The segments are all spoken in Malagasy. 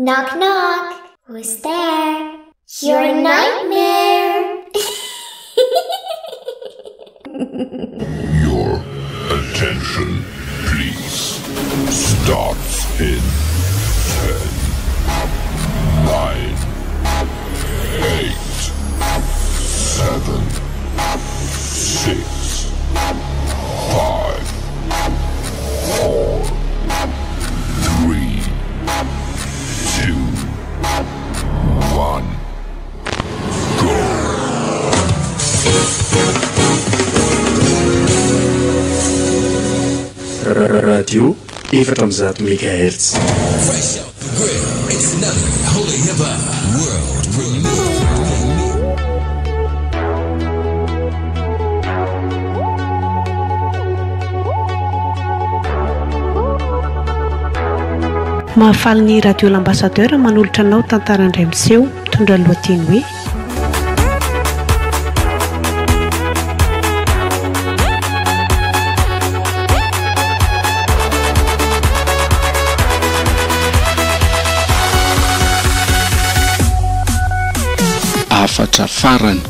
Knock knock. Who's there? Your nightmare. Your attention, please. Starts in 10, 9, 8, 7, 6, 5, 4, 3, 2, 1. Radio 400 megahertz. Fresh out the grill. It's another Holy Hip Hop World Premiere. Mahafaly ny Radio L'Ambassadeur manolotra anao tantara indray miseho mitondra ny lohateny hoe. Hafatra farany.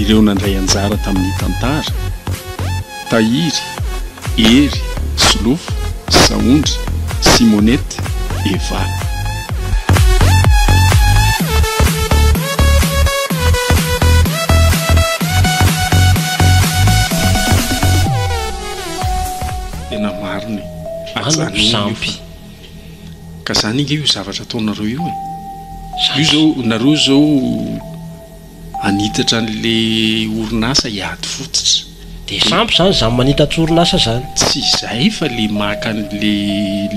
Ireo nandray anjara tamin'ny tantara, Tahiry, Hery, Solofo, Sahondra, Simonette, Eva. Tena marina e! Ajanony io fa. Ka zany ange io zavatra ataonareo io e! Io zao, nareo zao hanitatra an'le orinasa hiady fototra. De sampy zany zany manitatra orinasa zany. Tsy izay fa le maka an'le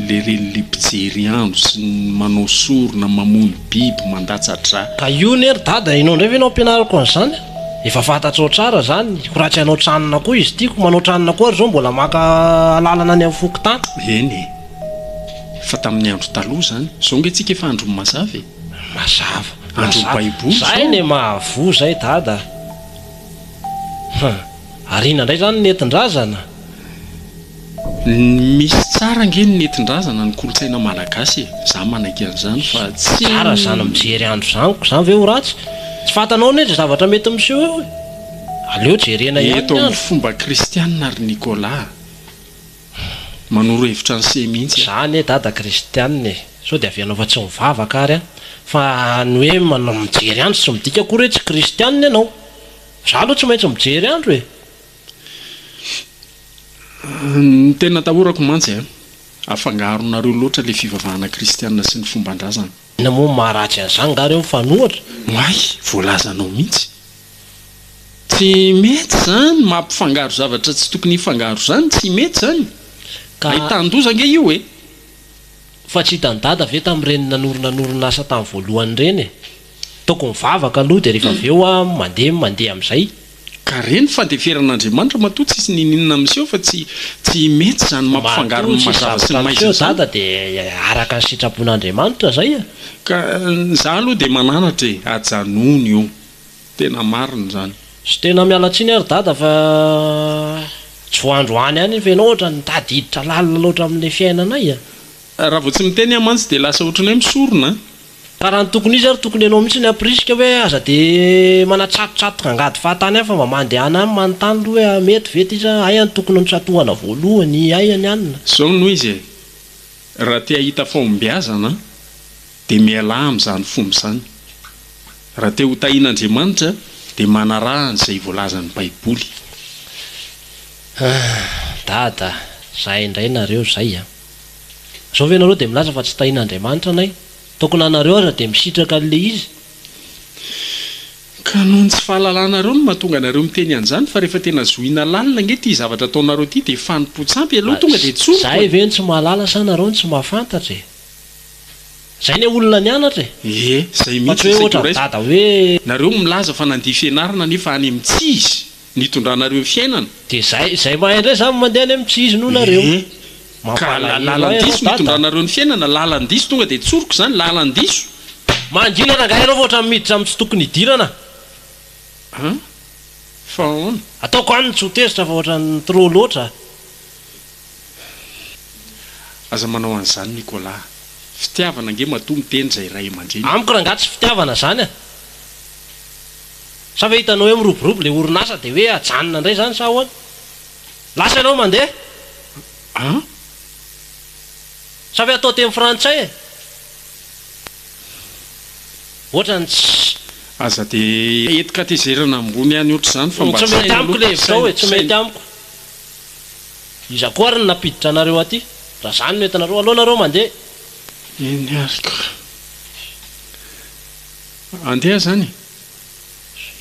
le reny le mpijery andro sy ny manao sorona, mamono biby, mandatsa-drà. Ka io ne ry dada, enao ndray ve no ampianariko an'izany? Efa fantatrao tsara zany, ko raha tsy hanao tranona koa izy ity, ko manao tranona koa ary zao mbola maka alalana any amin'ny fokontany. Eny e! Fa tamin'ny andro taloha zany, zao nge tsika efa andron'ny mazava e! Mazava. Andron'ny baiboly zao. Zay ne mahavoa zay dada a! Hum. Ary inona indray zany ny nentin-drazana? Ny misy tsara ange ny nentin-drazana, ny kolontsaina malagasy e! Za manaiky an'izany fa tsy. Tsara zany mijery andro zany ko zany ve ho ratsy? Tsy fantanao anie zay zavatra mety miseho eo e! Aleo jerena ihany ny Eto amin'ny andro. fomba kristianina ry Nicolas a! Manoro hevitra an'se mihitsy Za anie dada kristianina e! Sao dia avy hanao fa tsy mivavaka ary an! Fa ny hoe manao mijery andro tsy midika akory hoe tsy kristianina ianao! Za aloha tsy maintsy mijery andro e! Ny tena atahorako mantsy an, afangaronareo loatra le fivavahana kristianina sy ny fomban-drazana. Inona moa no maharatsy an'izany nga reo mifanohitra? Oay, voalazanao mihitsy. Tsy mety zany mampifangaro zavatra tsy tokony hifangaro zany, tsy mety zany. Ka. Ahitan-doza ange io e! Fa tsy hitan'i dada ve tamin'ireny nanorina ny orinasa tamin'ny voalohany ireny e? Ataoko mivavaka aloha dia rehefa avy eo aho mandeha mandeha amin'izay. Ka reny fandeferan'Andriamanitra matoa tsisy niniana miseho fa tsy tsy mety zany mampifangaro Matoa ny tsisy mazava sy zavatra ny maizina miseho zany. dada dia araka ny sitrapon'Andriamanitra zay e! Ka za aloha dia mananatra e, ajanony io. Tena marina izany. Tsy tena miala tsiny aho ry dada fa tsy vao androany ihany iny fa ianao ohatran'ny mitady hiditra lalina loatra amin'ilay fiainanay a! Raha vao tsy miteny aho mantsy dia lasa ohatran'ny hoe misorona an! Ka raha ny tokony izy ary tokony ianao mihitsy ny hampirisika hoe aza dia manatsatotsatoka angady fahatany any fa mba mandehana any manontany aloha hoe mety ve ity sa aiza no tokony notsatohana voalohany, aiza ny anona. Izao no izy e! Raha te hahita fahombiazana dia mialà amin'izany fomba izany. Raha te ho tahian'Andriamanitra dia manaraha an'izay voalazan'ny Baiboly. Ah, Dada, zay indray nareo zay a! Zao ve nareo dia milaza fa tsy tahian'Andriamanitra anay? Tokony anareo aza dia misitraka an'le izy. Ka noho ny tsy fahalalanareo no mahatonga anareo miteny an'izany fa rehefa tena zohina lalina ange ity zavatra ataonareo ity dia fanompoan-tsampy aleo tonga dia tsoriko Zay e! ve no tsy mahalala sa nareo no tsy mahafantatra e? Zay ne olona nianatra e! Ie, zay Fa tsy mihitsy hoe saika ho ohatran'i raisiko. dada hoe. Nareo milaza fa nandia fianarana nefa any amin'ny tsy izy nitondranareo ny fiainana. Dia zay zay mahay indray zany mandeha any amin'ny tsy izy noho nareo. Ie. Ka Mampalahelo ahy ianao lalan-diso dada. nitondranareo ny fiainana, lalan-diso tonga dia tsoriko zany, lalan-diso. Mangina rangahy ianao fa ohatran'ny miditra amin'ny tsy tokony hidirana. An? Fa ahoana? Ataoko any ny tsy ho tezitra fa ohatran'ny trop loatra a! Aza manao an'izany Nicolas a! Fitiavana ange matoa miteny izay ray aman-dreny. Amiko rangahy tsy fitiavana izany a! Sa ve hitanao hoe miroborobo ilay orinasa dia hoe ajanona indray izany sa ahoana? Lasa ianao mandeha? An? Sa ve atao teny frantsay e? Ohatrany tsy. Aza dia entin-katezerana ambony any ohatr'izany fa mba Tsy mety saina amiko aloha, ilay hevitrao saina, e, tsy mety saina. amiko. Iza koa ary no nampiditra anareo aty? Raha izany no entinareo, aleo nareo mandeha. Eny ary ka. Andeha izany e.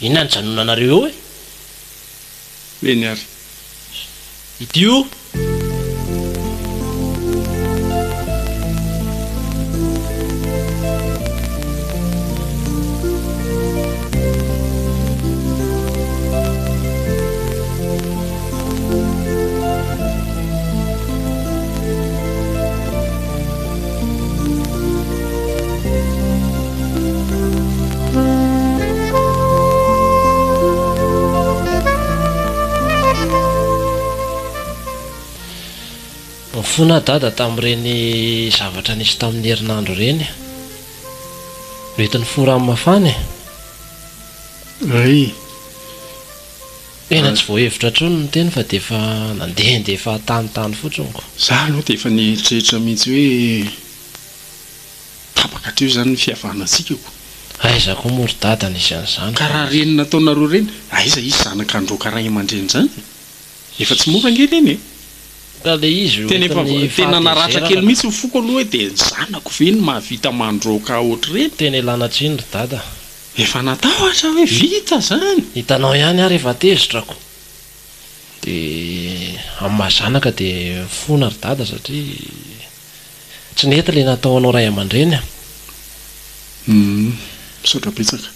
Inona no ijanonanareo eo e? Eny ary. Idio. Mifona aho dada tamin'ireny zavatra nisy tamin'ny herinandro ireny. Noentin'ny fo rano mafana e. Ay. Tena tsy voahevitra intsony ny teny fa dia efa nandehandeha fahatany tany fotsiny ko. Za aloha dia efa nieritreritra mihitsy hoe tapaka hatreo izany ny fihavanantsika ko. Aiza koa moa ry dada nisy an'izany Ka fa. raha reny nataonareo ireny, aiza izy zanaka handroaka ray aman-dreny izany e? Efa tsy mora ange ireny e! Ka le izy Tena efa oentin'ny tena naratra fahatezerana kely ka. mihitsy ny foko aloha hoe dia ny zanako ve no mahavita mandroaka ohatr'ireny? Tena ialana tsiny ry dada. Efa natahotra hoe vita zany. Hitanao ihany aho rehefa tezitra ko. Dia amin'ny maha zanaka dia mifona ry dada satria tsy nety ilay natao anao ray aman-dreny a. Humm misaotra betsaka.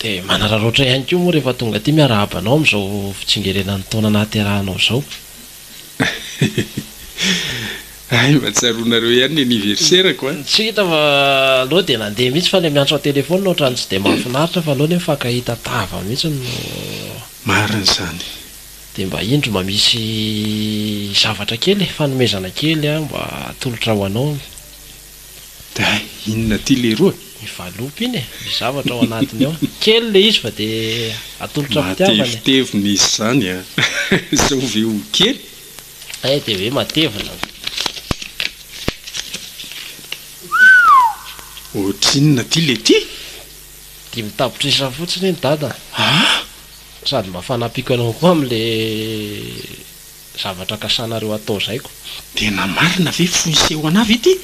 Dia manararaotra ihany koa moa rehefa tonga aty miarahaba anao amin'izao fitsingerenan'ny taona nahaterahanao izao. Hay mba tsaroanareo ihany ny anniversaire-ko an! Tsy hita fa aleo dia nandeha mihitsy fa ilay miantso an-telefaonina ohatran'ny tsy dia mahafinaritra fa aleo anie mifankahita tava mihitsy no. Marina izany. Dia mba indro mba misy zavatra kely e, fanomezana kely mba atolotra ho anao. Dia inona ity leroa e? Ny valopy iny e, misy zavatra ao anatiny ao. Kely ilay izy fa dia atolotra am-pitiavana e. Matevitevina izy izany an! Sao ve ho kely? Hay dia hoe matevina. Ohatrinona ity le ty? Dimy tapitrisa fotsiny iny dada. Ah! Sady mba fanampiako anao koa amin'le zavatra kasanareo atao zay ko. Tena marina ve foiseho anah ve ty?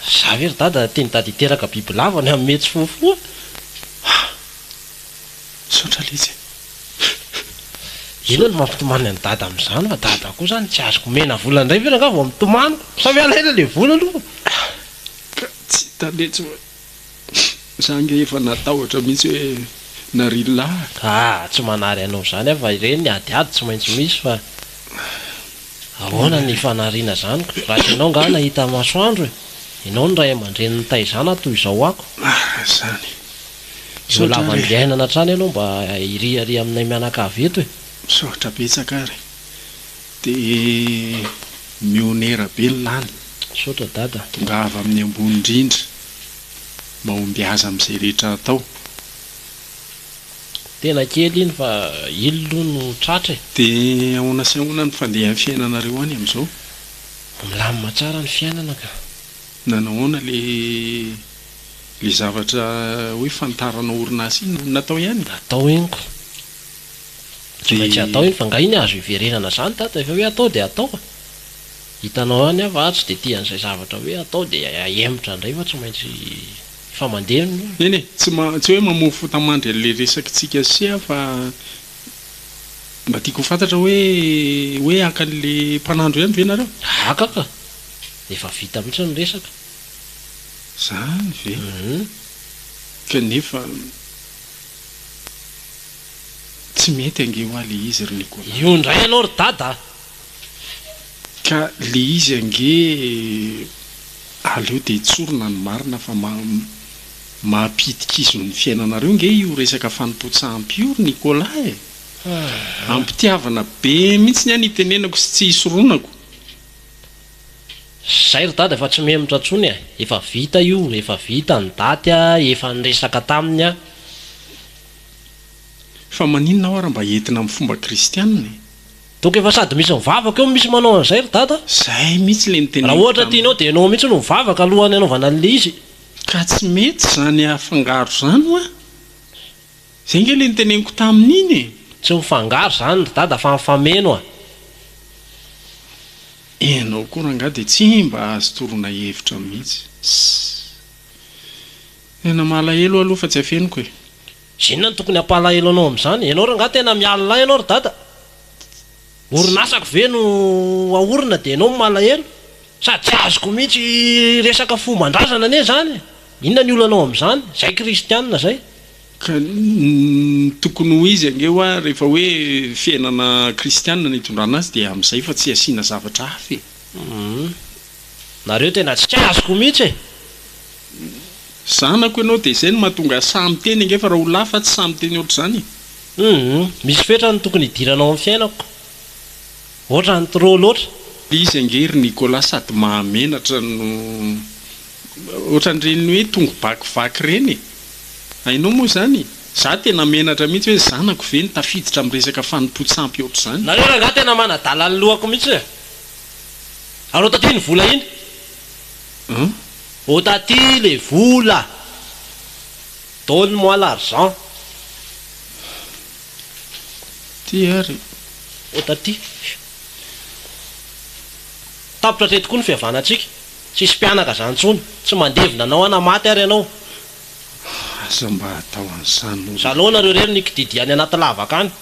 Za ve ry dada tian'i dada hiteraka bibilava ny hanome tsy fofoa? Ah! Misaotra letsy e! Inona no mampitomany an'i dada amin'izany fa dada koa zany tsy azoko omena vola indray ve rangaha vao mitomany? Sa ve alaina le vola aloha? Ka tsy hita letsy hoe za ange efa natahotra mihitsy hoe narian'lah. Ah! Tsy manary anao izany aho fa ireny ny adiady tsy maintsy misy fa ahoana ny fanariana izany ko? Raha tsy ianao angaha nahita masoandro e! Ianao no ray aman-dreny nitaizana toy izao ako. Marina izany. Eo Misaotra ary e. lavan-driainana hatrany ianao mba hiriaria aminay mianakavy eto e. Misaotra betsaka ary. Dia mionera be ny lany. Misaotra Dada. Tongava amin'ny ambony indrindra. Mahombiaza amin'izay rehetra atao. Tena kely iny fa ily aloha no tratra e. Dia ahoana sy ahoana ny fandehan'ny fiainanareo any amin'izao? Milamina tsara ny fiainana ka. Nanahoana le le zavatra hoe fanitarana orinasa iny natao ihany? Natao iny ko. Tsy maintsy atao iny fa nga iny azo iverenana zany dada efa hoe atao dia atao a! Hitanao ihany aho fa tsy dia tia an'izay zavatra hoe atao dia ahemotra indray fa tsy maintsy efa mandeha ny. Eny e, tsy ma tsy hoe mamoa fota-mandry an'le resakitsika sy aho fa mba tiako ho fantatra hoe hoe haka an'le mpanandro ihany ve nareo? Haka ka! Efa vita mihitsy ny resaka. Zany ve? Kanefa tsy mety ange hoa le izy ry Nicolas. Io indray ianao ry dada a! Ka le izy ange aleo dia tsorina ny marina fa. Mampidi-kizo ny fiainanareo nge io resaka fanompoan-tsampy io ry Nicolas e! Am-pitiavana be mihitsy ny ahy ny itenenako sy tsy isoronako. Zay ry dada fa tsy mihemotra intsony e! Efa vita io, efa vita ny daty a, efa niresaka taminy aho. Fa maninona aho ary mba entina amin'ny fomba kristianina e? Donc efa sady misy mivavaka eo no misy manao an'izay ry dada? Zay mihitsy le Raha noteneniko ohatra taminy. tianao dia ianao mihitsy no mivavaka alohan'ny hanaovana an'ilay izy. Ka tsy mety izany afangaro izany hoa! Zay nge le noteneniko taminy iny e! Tsy mifangaro izany ry dada fa mifameno a! Ianao koa rangahy dia tsy mba azo toroana hevitra mihitsy. Ssss. Tena malahelo aho aloha fa tsy afeniko e! Inona no tokony hampalahelo anao amin'izany? Ianao rangahy tena mialona ahy ianao ry dada! Orinasako ve no aorina dia ianao no malahelo? Sady tsy azoko mihitsy resaka fomban-drazana anie izany e! Inona ny olanao amin'izany? Izay kristianina izay. Ka ny tokony ho izy ange hoa rehefa hoe fiainana kristianina no itondrana azy dia amin'izay fa tsy asiana zavatra hafa e! Humm. Nareo tena tsy azoko mihitsy e! Zanako ianao dia izay no mahatonga ahy sahy miteny ange fa raha olona hafa tsy sahy miteny ohatr'izany e! Humm. Misy fetra ny tokony hidiranao amin'ny fiainako. Ohatran'ny trop loatra. Le izy ange ry Nicolas sady mahamenatra no ohatran'ireny hoe tongo-bakivaky ireny e! Hainao moa izany e! Za tena menatra mihitsy hoe zanako ve no tafiditra amin'ny resaka fanompoan-tsampy ohatr'izany? Nareo rangahy tena manadala ny lohako mihitsy e! Ary ho taty ny vola iny? An? Ho taty le vola! Donne moi l'argent! Ty ary. Ho taty. Tapitra hatreto koa ny fihavanantsika. Tsisy mpianaka zany intsony. Tsy mandevina anao aho na maty ary ianao. Aza mba atao an'izany ry. Zalou nareo irery ny kididy any anaty lavaka any.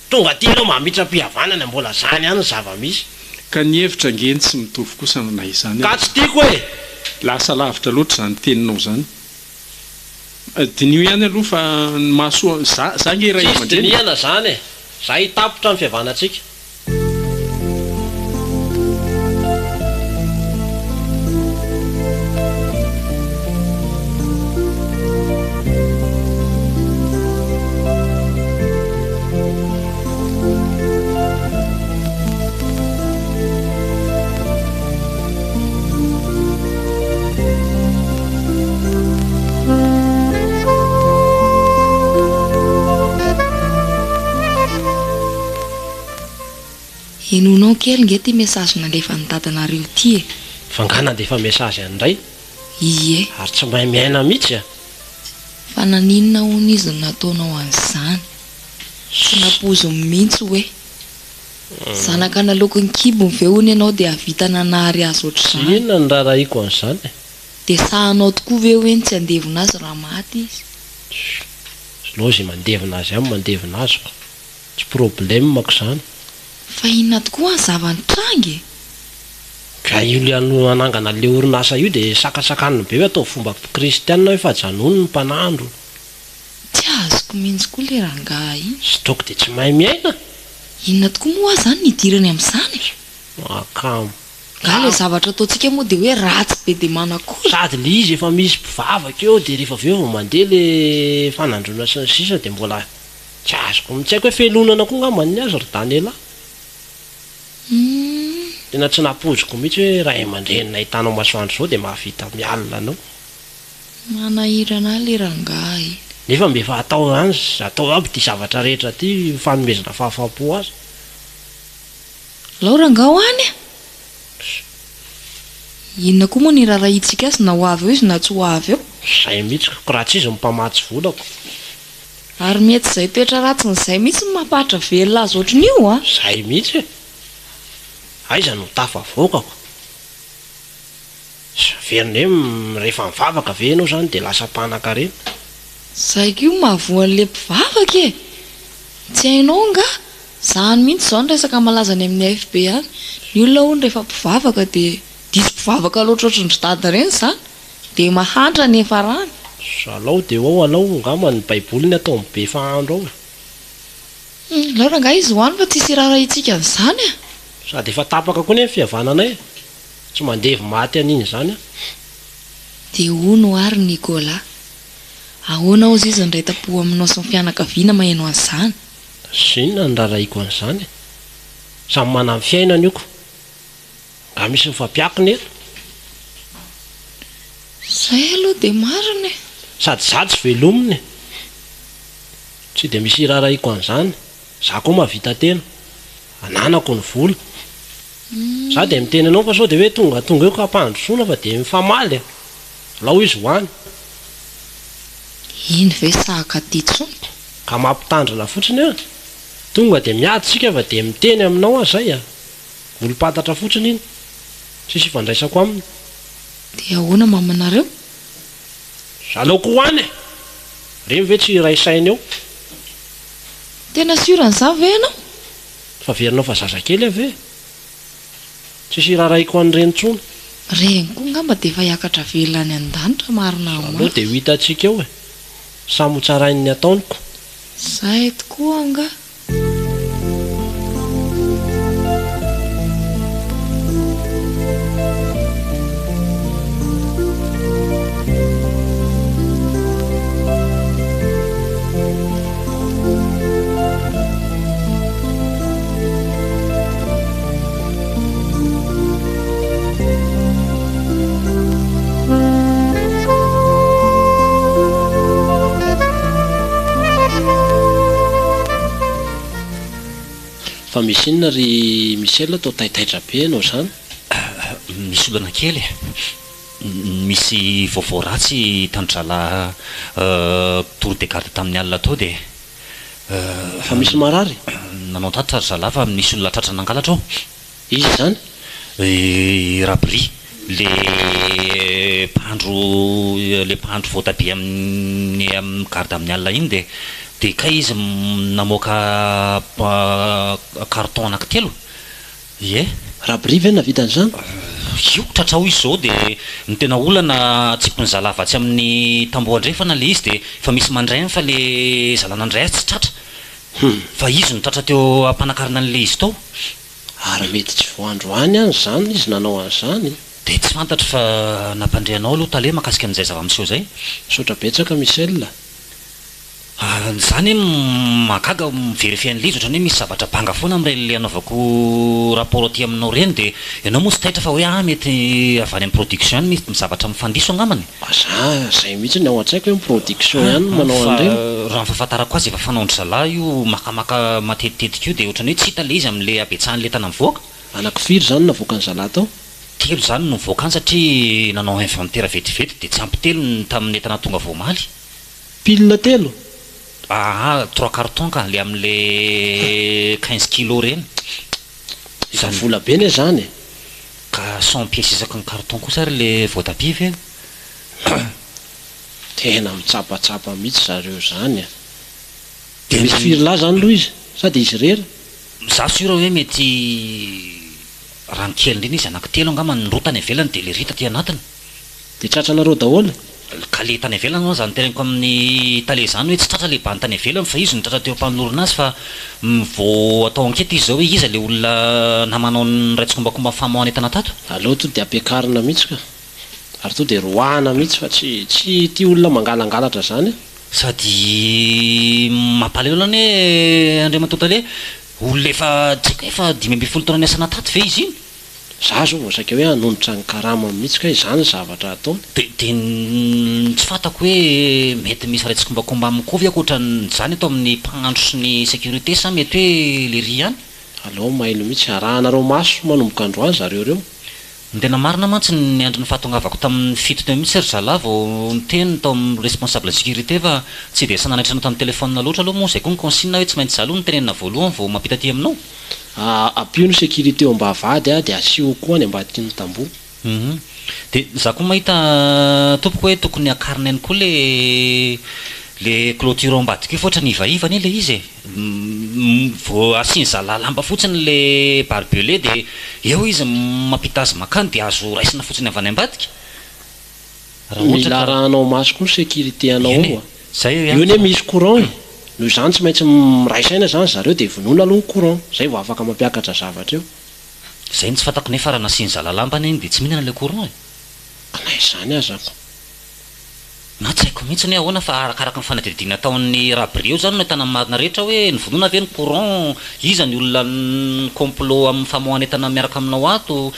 Tonga aty ianao mamitram-pihavanana mbola zany ihany ny zava-misy. Ka ny hevitra ange ny tsy mitovy kosa na izany Ka aza. tsy tiako e! Lasa lavitra loatra izany teninao izany. Diniho ihany aloha fa ny mahasoa, za za ange ray Tsisy aman-dreny e! dinihana zany e! Zay tapitra ny fihavanantsika. Henoinao kely nge ty message nalefan'i dadanareo ty e. Fa nga nandefa message any indray? Ie. Ary tsy mahay miaina mihitsy a! Fa naninona hono izy no nataonao an'izany? Tsy nampoiziny mihitsy hoe. Zanaka naloaky ny kibony ve hono ianao dia hahavita nanary azy ohatr'izany? Inona no raharahiako an'izany e? Dia sahinao tokoa ve hoe ny tsy handevona azy raha maty izy? Zlao izay mandevona azy any mandevona azy ko. Tsy problème-ko izany. Fa inona tokoa ny zava-nitranga e? Ka io le hanangana an'le orinasa io dia sakantsakaniny be hoe ataovy fomba kristianina hoe fa ajanony ny mpanandro. Tsy azoko mintsy koa le rangahy iny. Stock dia tsy mahay miaina. Inona tokoa moa aza zany ny idirany amin'izany e? Mahakamo. Nga le zavatra ataontsika moa dia hoe ratsy be dia manakory? Sady le izy efa misy mpivavaka eo dia rehefa avy eo vao mandeha le fanandroana sy ny sisa dia mbola tsy azoko tsy haiko hoe felonana koa ngamba ny azy ry Daniela. Humm. Tena tsy nampoiziko mihitsy hoe ray aman-dreny nahitanao masoandro izao dia mahavita mialona anao. Manahirana ahy le rangahy iny. Nefa mba efa atao ihany, atao aby ity zavatra rehetra ity ho fanomezana fahafaham-po azy. Alao rangahy ho any a! Inona koa moa ny iraharahiantsika azy na ho avy eo izy na tsy ho avy eo? Izay mihitsy ko, raha tsy izy no mpamatsy volako. Ary mety izay toetra ratsiny izay mihitsy no mampahatra velona azy ohatrin'io a! Izay mihitsy e! Aiza no tafavoakako? Averina hoe rehefa mivavaka ve ianao izany dia lasa mpanankarena? Zay koa io mahavoa an'le mpivavaka e! Tsy hainao angaha? Zany mihitsy izao ny resaka malaza any amin'ny AFB any. Ny olona hono rehefa mpivavaka dia diso mpivavaka loatra ohatran-dry dada ireny izany dia mahantra ny niafarany. Alao dia ao alao angamba ny baiboly ny ataony be fahandro ao e. Alao rangahy izy ho any fa tsisy iraharahiantsika an'izany a! Sady efa tapaka koa anie ny fihavananay e! Tsy mandevy maty an'iny izany aho. Dia hono hoa ry Nicolas, ahoana hozy izy ny reta-po aminao sy ny fianakaviana maheno an'izany? Inona no rarahiko an'izany e? Samy manana ny fiainany io ko. Nga misy mifampiakina eto? Zay aloha dia marina e! Sady za tsy velomina e! Tsy dia misy irarahiko an'izany, za koa mahavita tena, ananako ny vola. Za dia miteny anao fa sao dia hoe tonga tonga eo ka ampandrosoana fa dia mifamaly a! Alao izy ho any. Iny ve sahaka aty tsony? Ka mampitandrina fotsiny an! Tonga dia miady tsika fa dia miteny aminao aho zay a! Olom-pantatra fotsiny iny, tsisy ifandraisako aminy. Dia ahoana mamanareo? Aleoko ho any e! Reny ve tsy hiray saina eo? Tena sûr an'izany ve ianao? Fa averinao fa zazakely aho ve? Tsisy irarahiko an'ireny intsony. Reny koa angamba dia efa hiakatra velona any an-danitra marina Aleo mafy. dia ho hitantsika eo e! Samy ho tsarain'ny ataony ko. Zay tokoa angaha. Fa misy inona ry Michel toa taitaitra be ianao izany? Misy olana kely e! Misy vaovao ratsy hitan-dry zalahy tour de garde tamin'ny alina teo dia. Fa misy marary? Nanao tatitra ry zalahy fa misy olona tratra nangalatra ao. Iza izany? I Rabry, le mpahandro le mpahandro voatabia amin'ny amin'ny garde amin'ny alina iny dia dia kay izy namoaka carton anankitelo. Ie. Rabry ve no nahavita an'izany? Io tratra ao izy izao dia ny tena olana tsipin'ny zalahy avy atsy amin'ny tamboho andrefana le izy dia efa misy mandray any fa le zalahy nandray azy tsy tratra. Fa izy no tratra teo ampanakarana an'le izy tao. Ary mety tsy vao androany any izany izy nanao an'izany. Dia tsy fantatro fa nampandre anao aloha tale mahakasika an'izay zava-miseho izay. Misaotra betsaka Michel a. Izany hoe mahagaga mi-verifier an'ilay izy ohatran'ny hoe misy zavatra banga foana amin'ireny ilay anaovako rapport aty aminao ireny dia ianao moa tsy taitra fa hoe ah mety avy any amin'ny production any misy zavatra mifandiso angambany. Za zay mihitsy ny ao an-tsaiko hoe ny production ihany no manao Fa an'ireny. raha ny fahafantarako azy efa fanaon-dry zalahy io makamaka matetitetika io dia ohatran'ny hoe tsy hita ilay izy amin'ilay habetsahan'ilay entana mivoaka. Anaky firy izany no navoakan'ny zalahy tao? Telo izany no nivoaka any satria nanao inventaire vetivety dia tsy ampy telo ny tamin'ny entana tonga vao omaly. Pile telo? Aa trois cartons ka, le amin'le 15 kilos ireny. Efa vola be ne zany e! Ka cent pièces isaky ny carton kosa ary le voatabia ve? Tena mitsapatsapa mihitsy zareo zany a! Dia misy firy lahy zany aloha izy? Sa dia izy irery? Za sur hoe mety raha ny kely indrindra izy anaky telo angamba, ny roa tany ivelany dia le roa taty anatiny. Dia tratranareo daholo? Ka le tany ivelany moa zany teneniko amin'ny tale zany hoe tsy tratra le bandy tany ivelany fa izy no tratra teo am-panolorana azy fa vao atao enquête izy zao hoe iza le olona namanao niray tsikombakomba ny famoahana entana tato. Aleo to dia ampiakarina mihitsy ka. Ary to dia roahana mihitsy fa tsy tsy tia olona mangalangalatra zany aho. Sady mampalahelo anie Andriamatoa Tale, olona efa tsy haiko hoe efa 15 taona niasana tato ve izy iny? Za zao vao saika hoe hanonitra ny karamany mihitsy kay izany zavatra ataony. De de ny tsy fantako hoe mety misy iray tsikombakomba aminy koa ve ankoatran'izany eto amin'ny mpahandro sy ny sécurité sa mety hoe lery ihany? Alao mailo mihitsy, arahanareo maso manomboka androany zareo ireo. Ny tena marina mantsy niandry ny fahatongavako tamin'ny fito teo mihitsy ry zalahy vao niteny tao amin'ny responsable sécurité fa tsy dia sahy nanaitra anao tamin'ny téléphone loatra aloha moa izay koa ny consigne hoe tsy maintsy za aloha no tenenina voalohany vao mampita aty aminao. Ampio ny sécurité eo ambavahady a, dia asio koa any ambadiky ny tamboho. Hum. Dia za koa mahita tompoko hoe tokony hakarina ihany koa le le clôture ao ambadika io fa ohatran'ny ivaiva anie le izy e. Vao asiany zalahy lamba fotsiny le barbelé dia eo izy mampita azy makany dia azo raisina fotsiny avy any ambadika. Raha ohatra Mila ka. arahanao maso koa ny sécurité anao Eny e. ao a. Zay eo Io ihany anie fa. misy courant e. Noho izany tsy maintsy miray saina izany zareo dia vonoina aloha ny courant, zay vao afaka mampiakatra zavatra eo. Zay no tsy fantako nefa raha nasiany zalahy lamba anie iny dia tsy mihinana ilay courant e. Ka na izany aza ko. Na tsy haiko mihitsy ny hoe ahoana fa arakaraka ny fanadihadiana ataon'ny Rabry eo izany no ahitana ny marina rehetra hoe novonoina ve ny courant, iza ny olona ni-complot amin'ny famoahana entana miaraka aminao ato,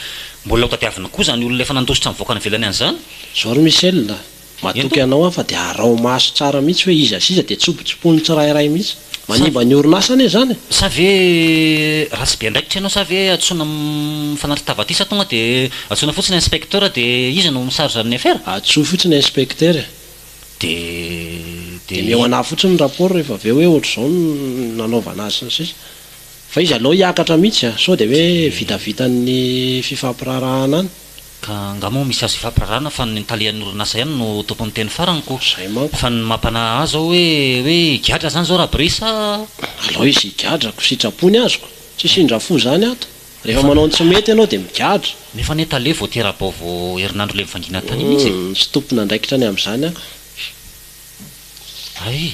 mbola ho tadiavina koa izany olona efa nandositra nivoaka any ivelany any izany. Zao ry Michel a, matoky anao aho fa dia araho maso tsara mihitsy hoe iza sy iza dia tsobotsobony tsirairay mihitsy. Manimba ny orinasa anie izany e! Sa ve ratsy be andraikitra ianao sa ve antsoina mifanatri-tava aty sa tonga dia antsoina fotsiny inspecteur dia iza no mi-charge ny affaire? Antsoy fotsiny inspecteur e! Dia Dia omeo anah fotsiny ny rapport rehefa avy eo hoe ohatr'izao no nanaovana azy sy ny sisa. Fa izy aleo hiakatra mihitsy a! Sao dia hoe vitavitan'ny fifampiraharahana any. Ka angaha moa misy azo ifampirarahana fa ny talehan'ny orinasa ihany no tompon'ny teny farany ko. Zay manko. Fa ny mampanahy ahy zao hoe hoe higadra zany zao Rabry sa. Alao izy higadra ko sitrapony azoko. Tsisy indra fo zany ato. Rehefa manao ny tsy mety ianao dia migadra. Nefa anie tale vao tera-baovao herinandro le mivangina tany iny izy e. Tsy tompon'andraikitra ny amin'izany aho ka. Hay!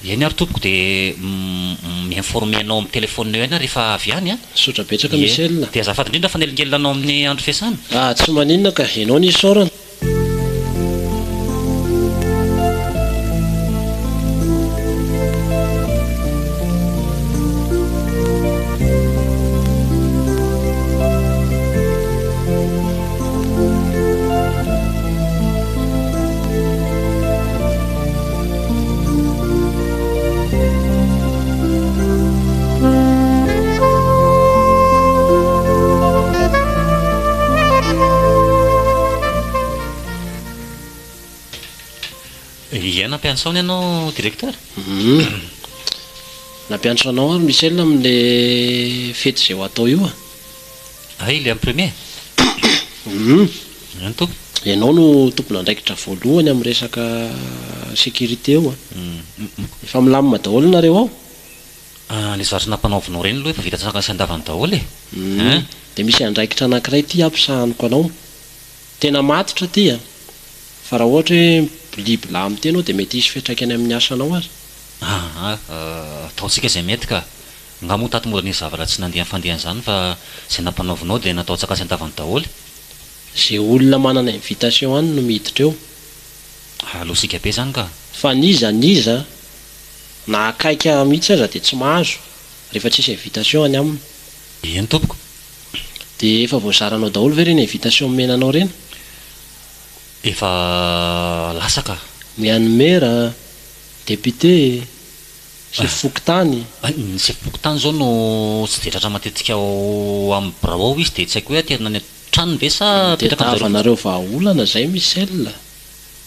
Eny ary tompoko dia mi-informer anao amin'ny téléphone eo ihany aho rehefa avy any an! Misaotra betsaka Ie. Michel. Dia azafady indrindra fa nanelingelina anao amin'ny andro fiasana. Ah, tsy maninona ka, ianao no isaorana. Ie, nampiantso ahy ianao directeur? Hum. Nampiantso anao aho ry Michel amin'le fety izay ho atao io a. Hay, le amin'ny premier? Hum. Eny tompoko. Ianao no tompon'andraikitra voalohany amin'ny resaka sécurité io a. Efa milamina daholo nareo ao? Ah, le zavatra nampanaovinao ireny aloha efa vita tsara sy andavany daholo e. Hum. Dia misy andraikitra anankiray ity ampisahaniko anao. Tena matotra ity a. Fa raha ohatra hoe mibolibla amin'ity ianao dia mety hisy fiantraikany amin'ny asanao aza. Aa, ataontsika izay mety ka. Nga moa tato mbola nisy zavatra tsy nandeha ny fandehany izany fa izay nampanaovinao dia natao antsakany sy andavany daholo. Ze olona manana invitation any no miditra eo. Ah lozika be zany ka. Fa n'iza n'iza na akaiky ahy mihitsy aza dia tsy mahazo rehefa tsisy invitation any aminy. Eny tompoko. Dia efa voazaranao daholo ve ireny invitation nomena anao ireny? Efa lasa ka. Ny an'ny maire, député, sefo fokontany. Ny sefo fokontany izao no tsy dia tratra matetika ao amin'ny birao ao izy dia tsy haiko hoe aterina any an-tranony ve sa apetraka amin'izareo fotsiny. Tadiavanareo vahaolana izay Michel a!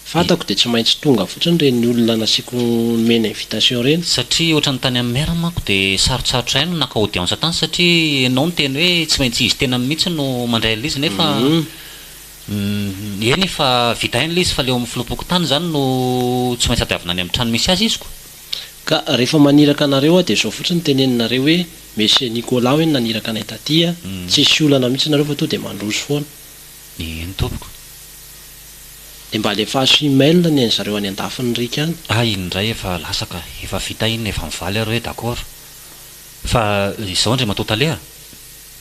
Fantako dia tsy maintsy tonga fotsiny ireny olona nasiako nomena invitation ireny. Satria ohatran'ny tany amin'ny maire manko dia sarotsarotra ihany ny naka audience tany satria ianao niteny hoe tsy maintsy izy tenany mihitsy no mandray an'ilay izy nefa eny efa vita ihany ilay izy fa ilay ao amin'ny filoham-pokontany izany no tsy maintsy tadiavina any amin'ny trano misy azy izy ko. Ka rehefa maniraka anareo aho dia izao fotsiny teneninareo hoe Monsieur Nicolas hoe no naniraka anay taty a, tsisy olana mihitsy nareo fa tonga dia mandroso foana. Eny tompoko. Dia mba alefaso email ny an'zareo any andafin'ny riaka any. Ah iny indray efa lasa ka, efa vita iny, efa mivaly ary hoe d'accord. Fa izao Andriamatoa Tale a!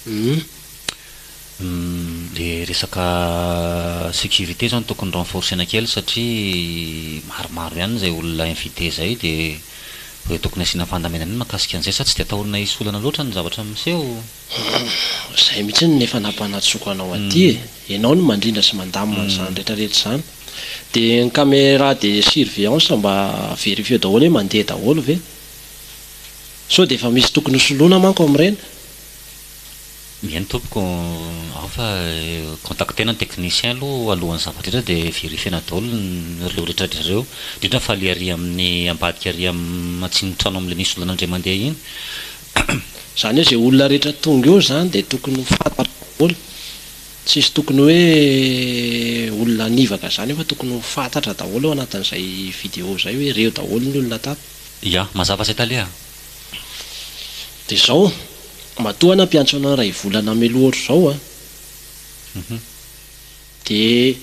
Hum. Humm le resaka sécurité zao no tokony renforcer-na kely satria maromaro ihany zay olona invité zay de hoe tokony asiana fandaminana iny mahakasika an'izay sa tsy de atahorana hisy olana loatra ny zavatra miseho? Humm zay mihitsy no efa nampanantsoiko anao aty e! Ianao no mandrindra sy mandamina an'izany rehetra rehetra izany. De ny caméra de surveillance mba verifieo daholo hoe mandeha daholo ve? Sao de efa misy tokony hosoloina manko amin'ireny? Mihaino tompoko, ao fa contacter-na ny technicien aloha alohan'ny zavatra rehetra dia verifier-na daholo ireo rehetra rehetra ireo, indrindra fa le ary amin'ny ambadika ary amin'ny atsimon'ny trano amin'ilay misy olona indray mandeha iny. Izany hoe izay olona rehetra tonga eo izany dia tokony ho fantatra daholo, tsisy tokony hoe olona hanivaka izany eo fa tokony ho fantatra daholo ao anatin'izay vidéo izay hoe ireo daholo ny olona tato. Ya, mazava izay tale a. Dia izao, matoa aho nampiantso anao iray volana mialoha ohatr'izao an, dia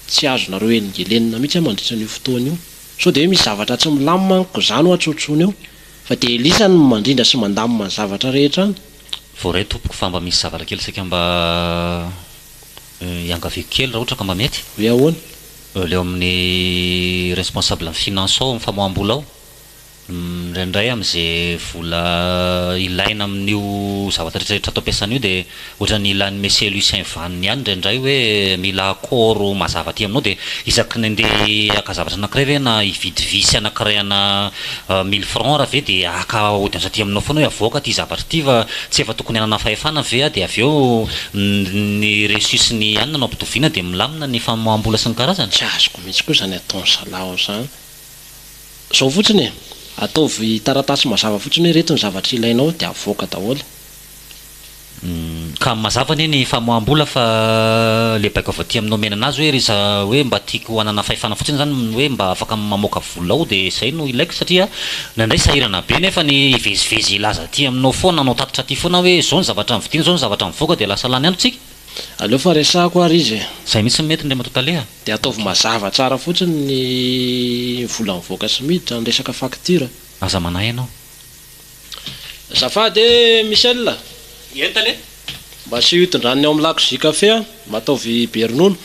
tsy azonareo helingelenina mihitsy aho mandritra an'io fotoana io. Sao dia hoe misy zavatra tsy milamina amiko izany ho'a tsotsoina eo, fa dia Elisa no mandrindra sy mandamina ny zavatra rehetra any. Voaray tompoko fa mba misy zavatra kely saika mba iangaviako kely raha ohatra ka mba mety. Hoe ahoana? Ilay ao amin'ny responsable ny finance ao, amin'ny famoaham-bola ao. Indraindray amin'izay vola ilaina amin'io zavatra rehetra rehetra ato am-piasana io dia ohatran'ny ilan'i Monsieur Lucien vaniny ihany indraindray hoe mila accord mazava aty aminao dia isaky ny andeha haka zavatra anankiray ve na hividy vis anankiray ana mille francs ary ve dia haka audience aty aminao foana hoe avoaka ity zavatra ity fa tsy efa tokony hanana fahefana ve aho dia avy eo ny reçu sy ny anona no ampitoviana dia milamina ny famoaham-bola sy ny karazany. Tsy azoko mihitsy koa izany ataon'ny zalahy ao izany. Zao fotsiny e, ataovy taratasy mazava fotsiny hoe ireto ny zavatra ilainao dia avoaka daholo. Ka mazava anie ny famoaham-bola fa le baiko avy aty amin'ny omena anazy hoe ry za hoe mba tiako hanana fahefana fotsiny zany hoe mba afaka mamoaka vola ao de zay no ilaiko satria indraindray sahirana be nefa ny hivezivezy hilaza aty aminao foana hanao tatitra aty foana hoe zao ny zavatra novidiana zao ny zavatra mivoaka de lasa lany andro tsika. Aleo fa resahako ary izy e. Zay mihitsy no mety Ndriamatoa Tale a. Dia ataovy mazava tsara fotsiny ny vola mivoaka sy miditra, ny resaka facture. Aza manahy ianao. Azafady e Michel a! Eny tale. Mba asio hitondran'ny ao amin'ny lakozia kafe a! Mba ataovy be ronono.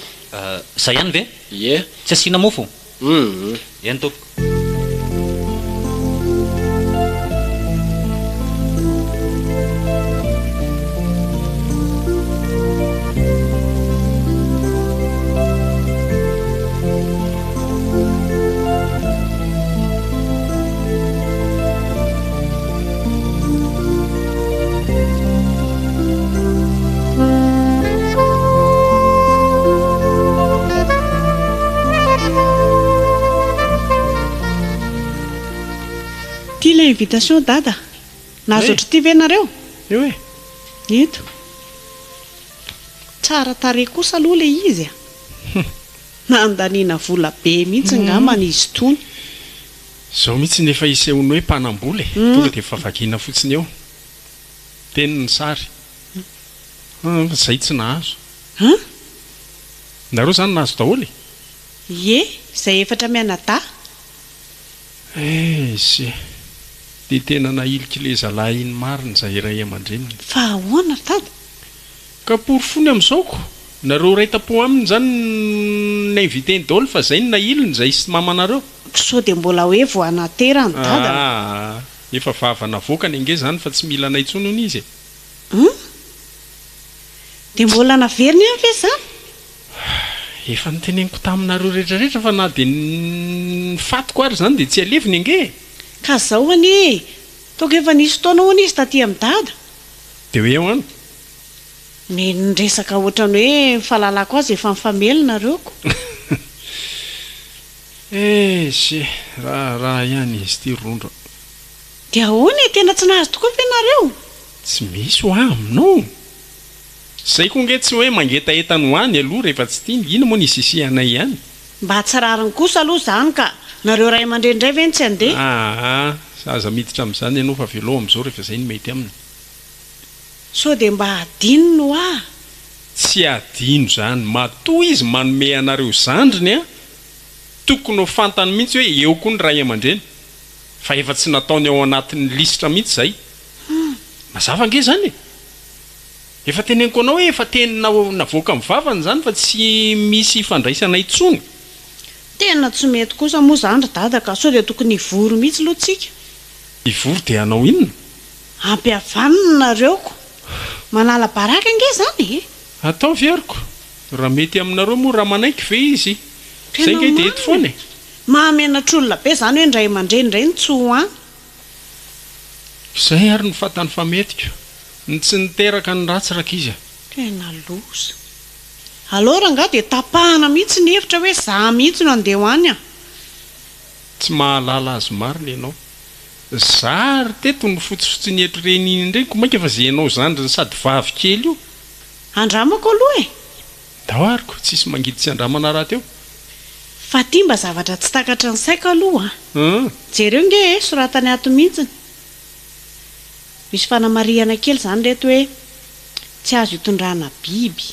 Zay ihany ve? Ie. Tsy asiana mofo? Hum. Eny tompoko. Ty ilay invitation dada. Nahazo ohatr'ity ve nareo? Eo e. Eto. Tsara tarehy kosa aloha ilay izy a. Nandaniana vola be mihitsy ngambany izy itony. Zao mihitsy ny efa isehoany hoe mpanambola e. Tonga dia efa vakiana fotsiny eo. Teny ny sary. Fa zay tsy nahazo. An? Nareo zany nahazo daholo e? Ie, izay efatra mianadahy. Eish! Dia tena nahilik'ilay zalahy iny marina izay ray aman-dreniny. Fa ahoana ry dada? Ka porofony amin'izao ko! Nareo iray tampo aminy zany ni-inviter-ny daholo fa zay no nahiliny zay sy mamanareo. Sao dia mbola hoe vao hanaterany dada? Aa! Efa vava navoakany ange zany fa tsy mila anay intsony hono izy e! Hum! Dia mbola naveriny ihany ve izany? Efa noteneniko taminareo rehetra rehetra fa na dia ny fatiko ary izany dia tsy aleviny ange e! Ka zao anie e! Toaka efa nisy fotoana hono izy taty amin'i dada. Dia hoe ahoana? Ny niresaka ohatrany hoe ny fahalalako azy efa mifamely nareo ko. Eisy e! Raharaha ihany izy ity rondro a! Dia ahoana e? Tena tsy nahazo tokoa ve nareo? Tsy misy hoa aminao! Zay koa nge tsy hoe mangetaheta ny ho any aloha rehefa tsy tiany, ina moa ny isisihanay ihany? Mba tsy rariny kosa aloha izany ka! Nareo ray aman-dreny indray ve no tsy handeha? Aa! Aza miditra amin'izany ianao fa avelao amin'izao rehefa izay no mety aminy. Sao dia mba hadinony hoa? Tsy hadino izany, matoa izy manome anareo zandriny an, tokony ho fantany mihitsy hoe eo koa ny ray aman-dreny, fa efa tsy nataony ao anatin'ny lisitra mihitsy izay. Mazava ange izany e! Efa teneniko anao hoe efa teny navoakan'ny vavany izany fa tsy misy ifandraisana intsony. Tena tsy mety kosa moa izany ry dada ka, sao dia tokony hivory mihitsy aloha tsika? Hivory dia hanao inona? Ampihavanina nareo ko! Manala baraka ange izany e! Ataovy ary ko! Raha mety aminareo moa raha manaiky ve izy? Zay Tena nge dia eto marina foana e! e! Mahamenatr'olona be izany hoe ny ray aman-dreny indray no tsy ho any. Izay ary no fantany fa mety ko! Ny tsy niteraka ny ratsy rankizy a! Tena loza. Aleo rangahy dia tapahana mihitsy ny hevitra hoe za mihitsy no andeha ho any a! Tsy mahalala azy marina ianao. Za ary teto no fotsifotsiny eto reny iny indray ko mainka fa ze enao zandriny sady vavy kely io. Andramako aloha e! Ndao ary ko, tsisy mangidy tsy andramana rahateo. Fa ty mba zavatra tsy takatry ny saiko aloha a! Jereo nge e, soratany ato mihitsiny. Misy fanamarihana kely izany reto hoe tsy azo itondrana biby,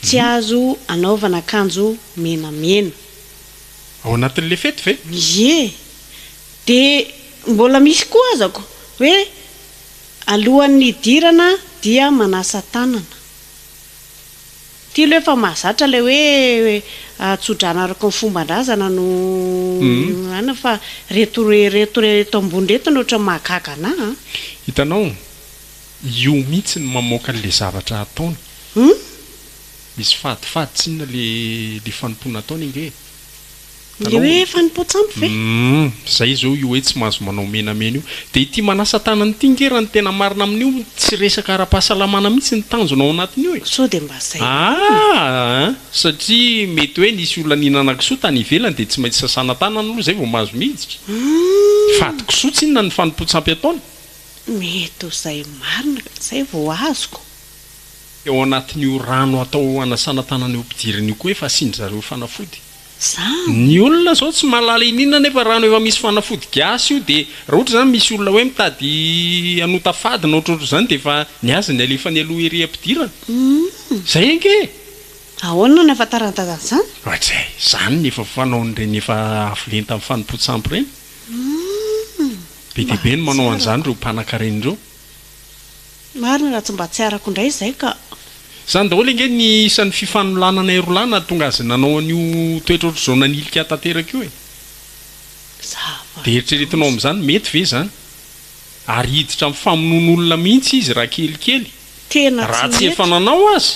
tsy azo anaovana akanjo menamena. Ao anatin'le fety ve? Ie! Dia mbola misy koa azako hoe alohan'ny hidirana dia manasa tanana. Ity aloha efa mahazatra ilay hoe tsodrano araka ny fomban-drazana no anona fa reto reto reto ambony reto no ohatran'ny mahagaga anà an! Hitanao, io mihitsy no mamoaka an'ilay zavatra ataony. Hum? Misy fadifady tsinona le le fanompoana ataony ange e! Le hoe fanompoan-tsampy ve? Humm, zay zao io hoe tsy mahazo manao menamena io. Dia ity manasa tanana ity nge raha ny tena marina amin'io tsy resaka ara-pahasalamana mihitsy ny tanjona ao anatin'io e! Sao dia mba zay koa? Aa satria mety hoe nisy olona nihinana kisoa tany ivelany dia tsy maintsy sasana tanana aloha zay vao mahazo miditra. Fady kisoa tsinona ny fanompoan-tsampy ataony. Mety ho zay marina ka, zay vao azoko. Ao anatin'io rano atao hanasana tanana eo ampidirina io koa efa asian-dry zareo fanafody. Zany. Ny olona zao tsy mahalala ininona nefa rano efa misy fanafody gasy io de raha ohatra zany misy olona hoe mitady hanota fady na ohatrohatran'izany de efa ny azy ny alefany aloha ery ampidirana. Zay ange e! Ahoana no nahafantaran'i Dada an'izany? Ohatray, zany ny efa fanaon'ireny efa avo lenta amin'ny fanompoan-tsampy ireny. Be dia be ny manao an'izany ireo mpanankarena ireo. Marina raha tsy mba tsy arako indray izay ka. Izany daholo ange ny isan'ny fifanolanana roalahy nahatonga azy nanao an'io toetra ohatr'izao nanilika ahy tanteraka io e. Dia eritreretinao amin'izany, mety ve izany? Ary hiditra amin'ny famonoan'olona mihitsy izy raha kelikely, Tena raha tsy tsy efa mety. nanao aza.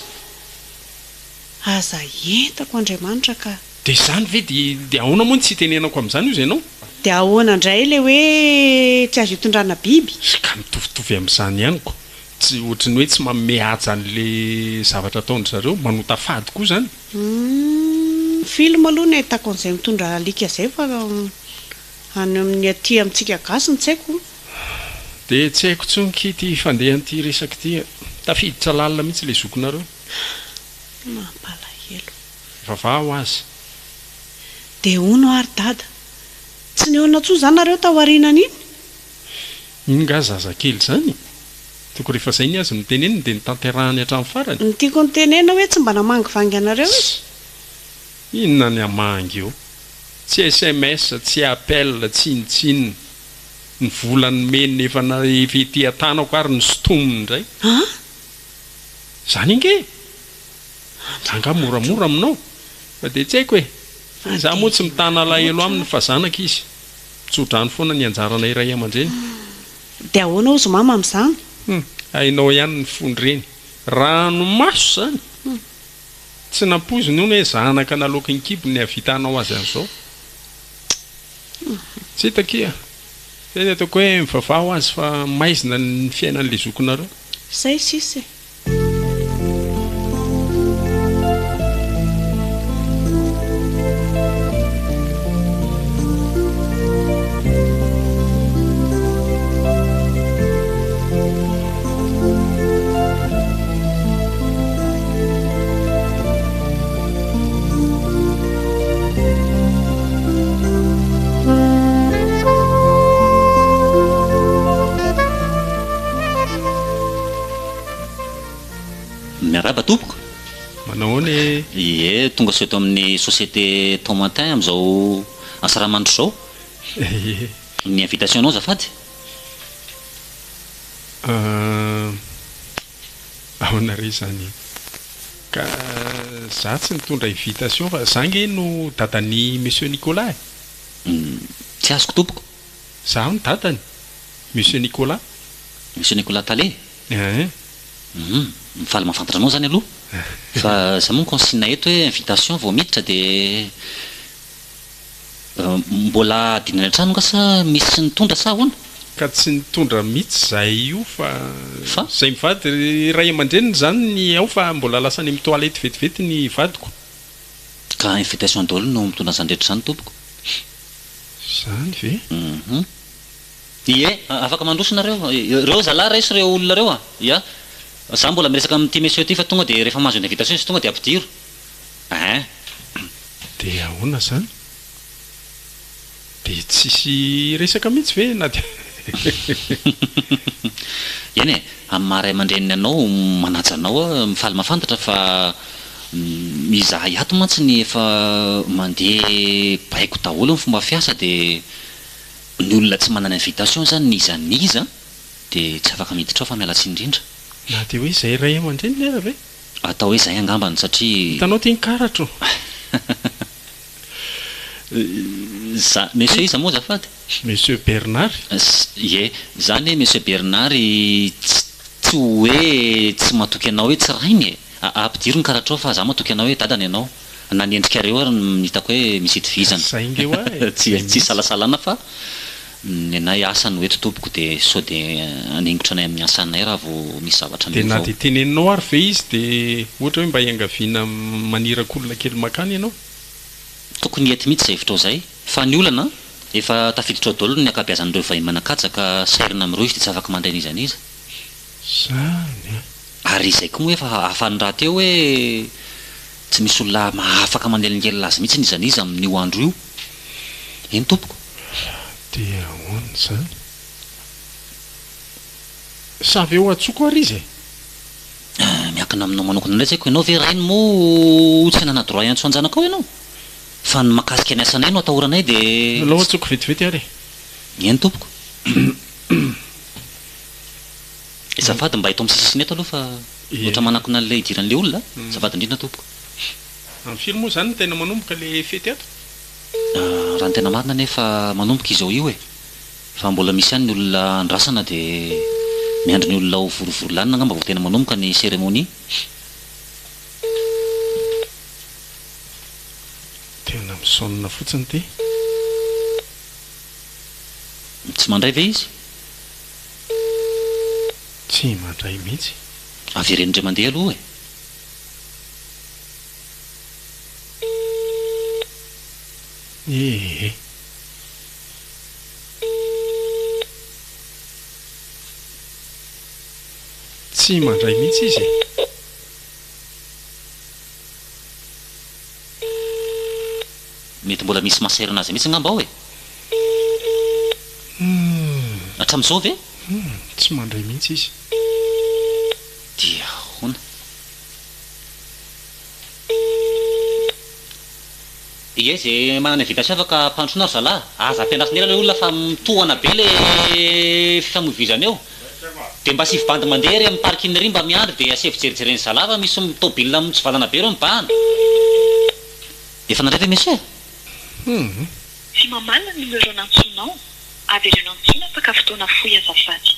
Aza entako Andriamanitra ka. Dia izany ve dia dia ahoana moa no tsy hitenenako amin'izany hozy ianao? Dia ahoana indray ilay hoe tsy azo itondrana biby? Ka mitovitovy amin'izany ihany ko. Tsy ohatry ny hoe tsy manome haja an'ilay zavatra ataon-dry zareo, manota fady koa izany. Humm film aloha no ahitako an'izay mitondra alika izay fa any amin'ny aty amintsika gasy no tsy haiko. Dia tsy haiko intsony ki ity fandehan'ity resaka ity a. Tafiditra lalina mihitsy ilay zokinareo. Mampalahelo. Vavaha ho azy. Dia hono ary dada, tsy nihaona intsony izany nareo tao aorianan'iny? Iny nga zazakely izany? Toko rehefa izay ny azy no teneniny dia notanterahany hatramin'ny farany. Ny tiako notenenina hoe tsy mba namangivangy anareo izy? Inona ny hamangy eo? Tsy sms, tsy appel, tsy inotsinona. Ny vola nomeny efa efa ety an-tanako ary nosintominy indray. An? Izany ange e! Angaha moramora aminao? Fa dia tsy haiko e! Izaho moa tsy mitana alahelo aminy fa zanaka izy. Mitsodrano foana ny anjaranay ray aman-dreny. Dia ahoana hozy mama amin'izany? Hum, hainao ihany ny fon-dreny. Ranomaso izany! Tsy nampoiziny hono hoe zanaka naloaky ny kibony ny hahavita hanao azy an'izao. Tsy hita akia. Izay ny ataoko hoe mivavaha ho azy fa maizina ny fiainan'ilay zokinareo. Izay sisa e! Miarahaba tompoko. Manao ahoana e? Ie, tonga soa eto amin'ny société Thomatin amin'izao asaramanitra izao. Ie. Ny invitation anao azafady. Euh, ahoana re izany e? Ka za tsy nitondra invitation fa za nge no dadan'i Monsieur Nicolas e. Tsy azoko tompoko. Za no dadany. Monsieur Nicolas. Monsieur Nicolas Tale? Eeh. Hum, faly mahafantatra anao zany aloha. Fa za moa consigne eto hoe invitation vao miditra dia mbola adino any an-trano nga sa misy nitondra sa ahoana? Ka tsy nitondra mitsy zahay io fa Fa? zay mivady ray aman-dreniny zany ny ao fa mbola lasa any amin'ny toilette vetivety ny vadiko. Ka invitation daholo no mitondra an'izany rehetra izany tompoko. Zany ve? Hum. Ie, afaka mandroso nareo. Reo zalahy raiso reo olona reo a! Ya. Za mbola miresaka amin'ity monsieur ty fa tonga dia rehefa mahazo invitation izy tonga dia ampidiro. Ein. Dia ahoana zany? Dia tsisy resaka mihitsy ve na dia. Eny e, amin'ny maha ray aman-dreniny anao, manaja anao aho, mifaly mahafantatra fa izahay ato mantsy ny efa mandeha baiko daholo ny fomba fiasa dia Ny olona tsy manana invitation zany n'iza n'iza dia tsy afaka miditra ao fa miala tsiny indrindra. Na dia hoe izay ray aman-dreniny ara ve? Atao hoe izay angambany satria. Hitanao ity ny karatro. Za, Monsieur iza moa azafady? Monsieur Bernard. Ie, za anie Monsieur Bernard tsy tsy hoe tsy matoky anao hoe tsy rainy e! Ampidiro ny karatrao fa za matoky anao hoe dadany ianao. Na ny endrikareo ary no hitako hoe misy itovizana. Zay nge hoa e! Tsy tsy isalasalana fa ny anay asa no eto tompoko dia sao dia haningotra anay amin'ny asanay raha vao misy zavatra Dia miova na ao. dia teneninao ary ve izy dia ohatra hoe mba iangaviana maniraka olona kely makany ianao? Tokony hety mihitsy izay hevitrao izay. Fa ny olana, efa tafiditra ao daholo ny ankabeazan'ireo vahiny manan-kaja ka sairina amin'ireo izy dia tsy afaka mandray n'iza n'iza. Zany an! Ary izay koa moa efa hafany rahateo hoe tsy misy olona mahafaka manelingelina azy mihitsy n'iza n'iza amin'io andro io. Eny tompoko. Dia ahoana izany? Sa avy eo antsoiko ary izy e? Miankina aminao manokana indray tsy haiko, ianao ve rainy moa tsy hanana droit hiantso an-janakao ianao? Fa ny mahakasika ny asanay no atahoranay dia. Alao antsoiko vetivety ary e. Eny tompoko. Azafady mba eto amin'ny sisisiny eto aloha fa ohatra manakona an'ilay hidiran'ilay olona a. Azafady indrindra tompoko. Amin'ny firy moa izany no tena manomboka ilay fety ato? Raha ny tena marina anefa manomboka izao io e. Fa mbola misy ihany ny olona andrasana dia miandry ny olona ho vorivory lanina angamba vao tena manomboka ny cérémonie. Tena misaonina fotsiny ity. Tsy mandray ve izy? Tsy mandray mihitsy. Avereno indray mandeha aloha e. Ee. Tsy mandray mihitsy izy e. Mety mbola misy maserina azy mihitsy angamba ao e! Humm. Hatramin'izao ve? Humm, tsy mandray mihitsy izy. Dia ahoana? Ie, ze manana invitation afaka ampandrosoana ry zalahy. Aza ampiandrasana ela le olona fa mitohana be le fifamoivoizana eo. De mba asivy bandy mandeha ery amin'ny parking ery mba miandry de asaivo jerijeren'ny zalahy fa misy tôbila mitsivalana be ireo mibahana. Efa nandray ve monsieur? Humm. Tsy mamaly ny numéro nantsoinao, avereno antsoina afaka fotoana fohy azafady.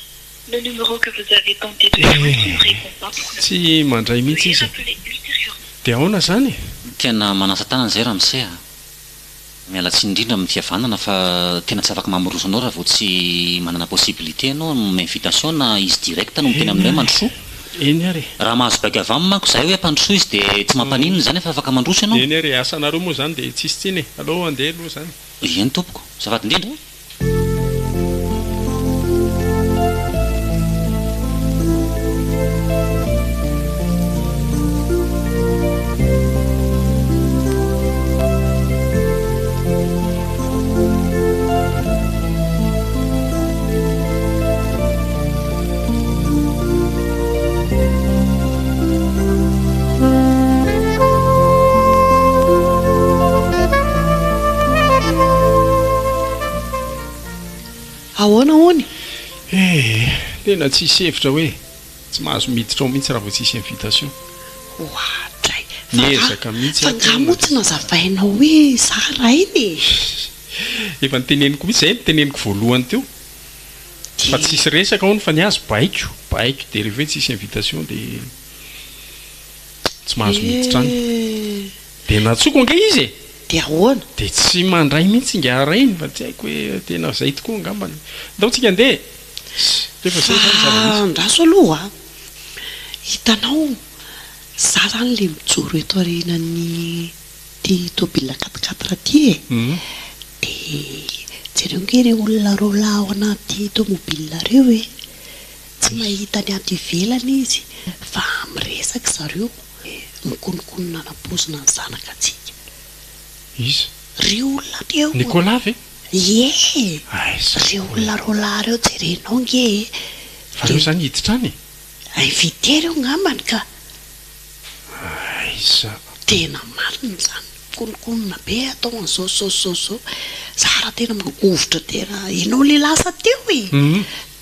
Le numéro que vous avez tenté de joindre ne répond pas pour le Tsy mandray mihitsy Veuillez izy. rappeler ultérieurement. Dia ahoana izany e? Tena manasa tanana izay ramose a! Miala tsiny indrindra amin'ny fihavanana fa tena tsy afaka mamoroso anao raha vao tsy manana possibilité ianao amin'ny invitation na izy direct no miteny Eny aminay hoe ary mandrosoa. e! Eny ary e! Raha mahazo baiko avy aminy manko izahay hoe ampandrosoa izy dia tsy mampaninona izany fa afaka mandroso ianao. Eny ary e! Asanareo moa izany dia tsisy tsiny e! Aleo handeha aloha izany. Eny tompoko. Azafady indrindra. Ahoana hono? Eh, tena tsisy hevitra hoe tsy mahazo miditra ao mihitsy raha vao tsisy invitation. Oadray! Niezaka mihitsy Fa aho nga teo moa tsy nazavainao hoe za rainy e? Efa noteneniko mihitsy, zay noteneniko voalohany teo. Fa tsisy resaka hono fa ny azy baiko, baiko dia rehefa hoe tsisy invitation dia tsy mahazo miditra any. Dia nantsoiko ange izy e! Dia ahoana? Dia tsy mandray mihitsy ingahy rainy fa tsy haiko hoe tena zay tokoa angambany. Ndao tsika andeha e! Efa zay izany ny zava-misy. Fa andraso aloha a! Hitanao, za zany le mijoro eto aorianan'ny ity tôbila quatre quatre ity e! Dia jereo ange ireo olona roalahy ao anaty tômôbila ireo e! Tsy mahita ny ato ivelany izy fa miresaka zareo, mikononkonona hanapozina ny zanakatsika. Iza? Ireo olona ireo. Nicolas ve? Ie! Aiza Ireo olona roalahy ireo jerenao ange e! Fa ireo izany hiditra any e? Invité ireo angambany ka! Aiza. Tena marina izany, mikononkonona be atao an'izao zao zao zao, za raha tena mangovitra tena, ianao le lasa teo e,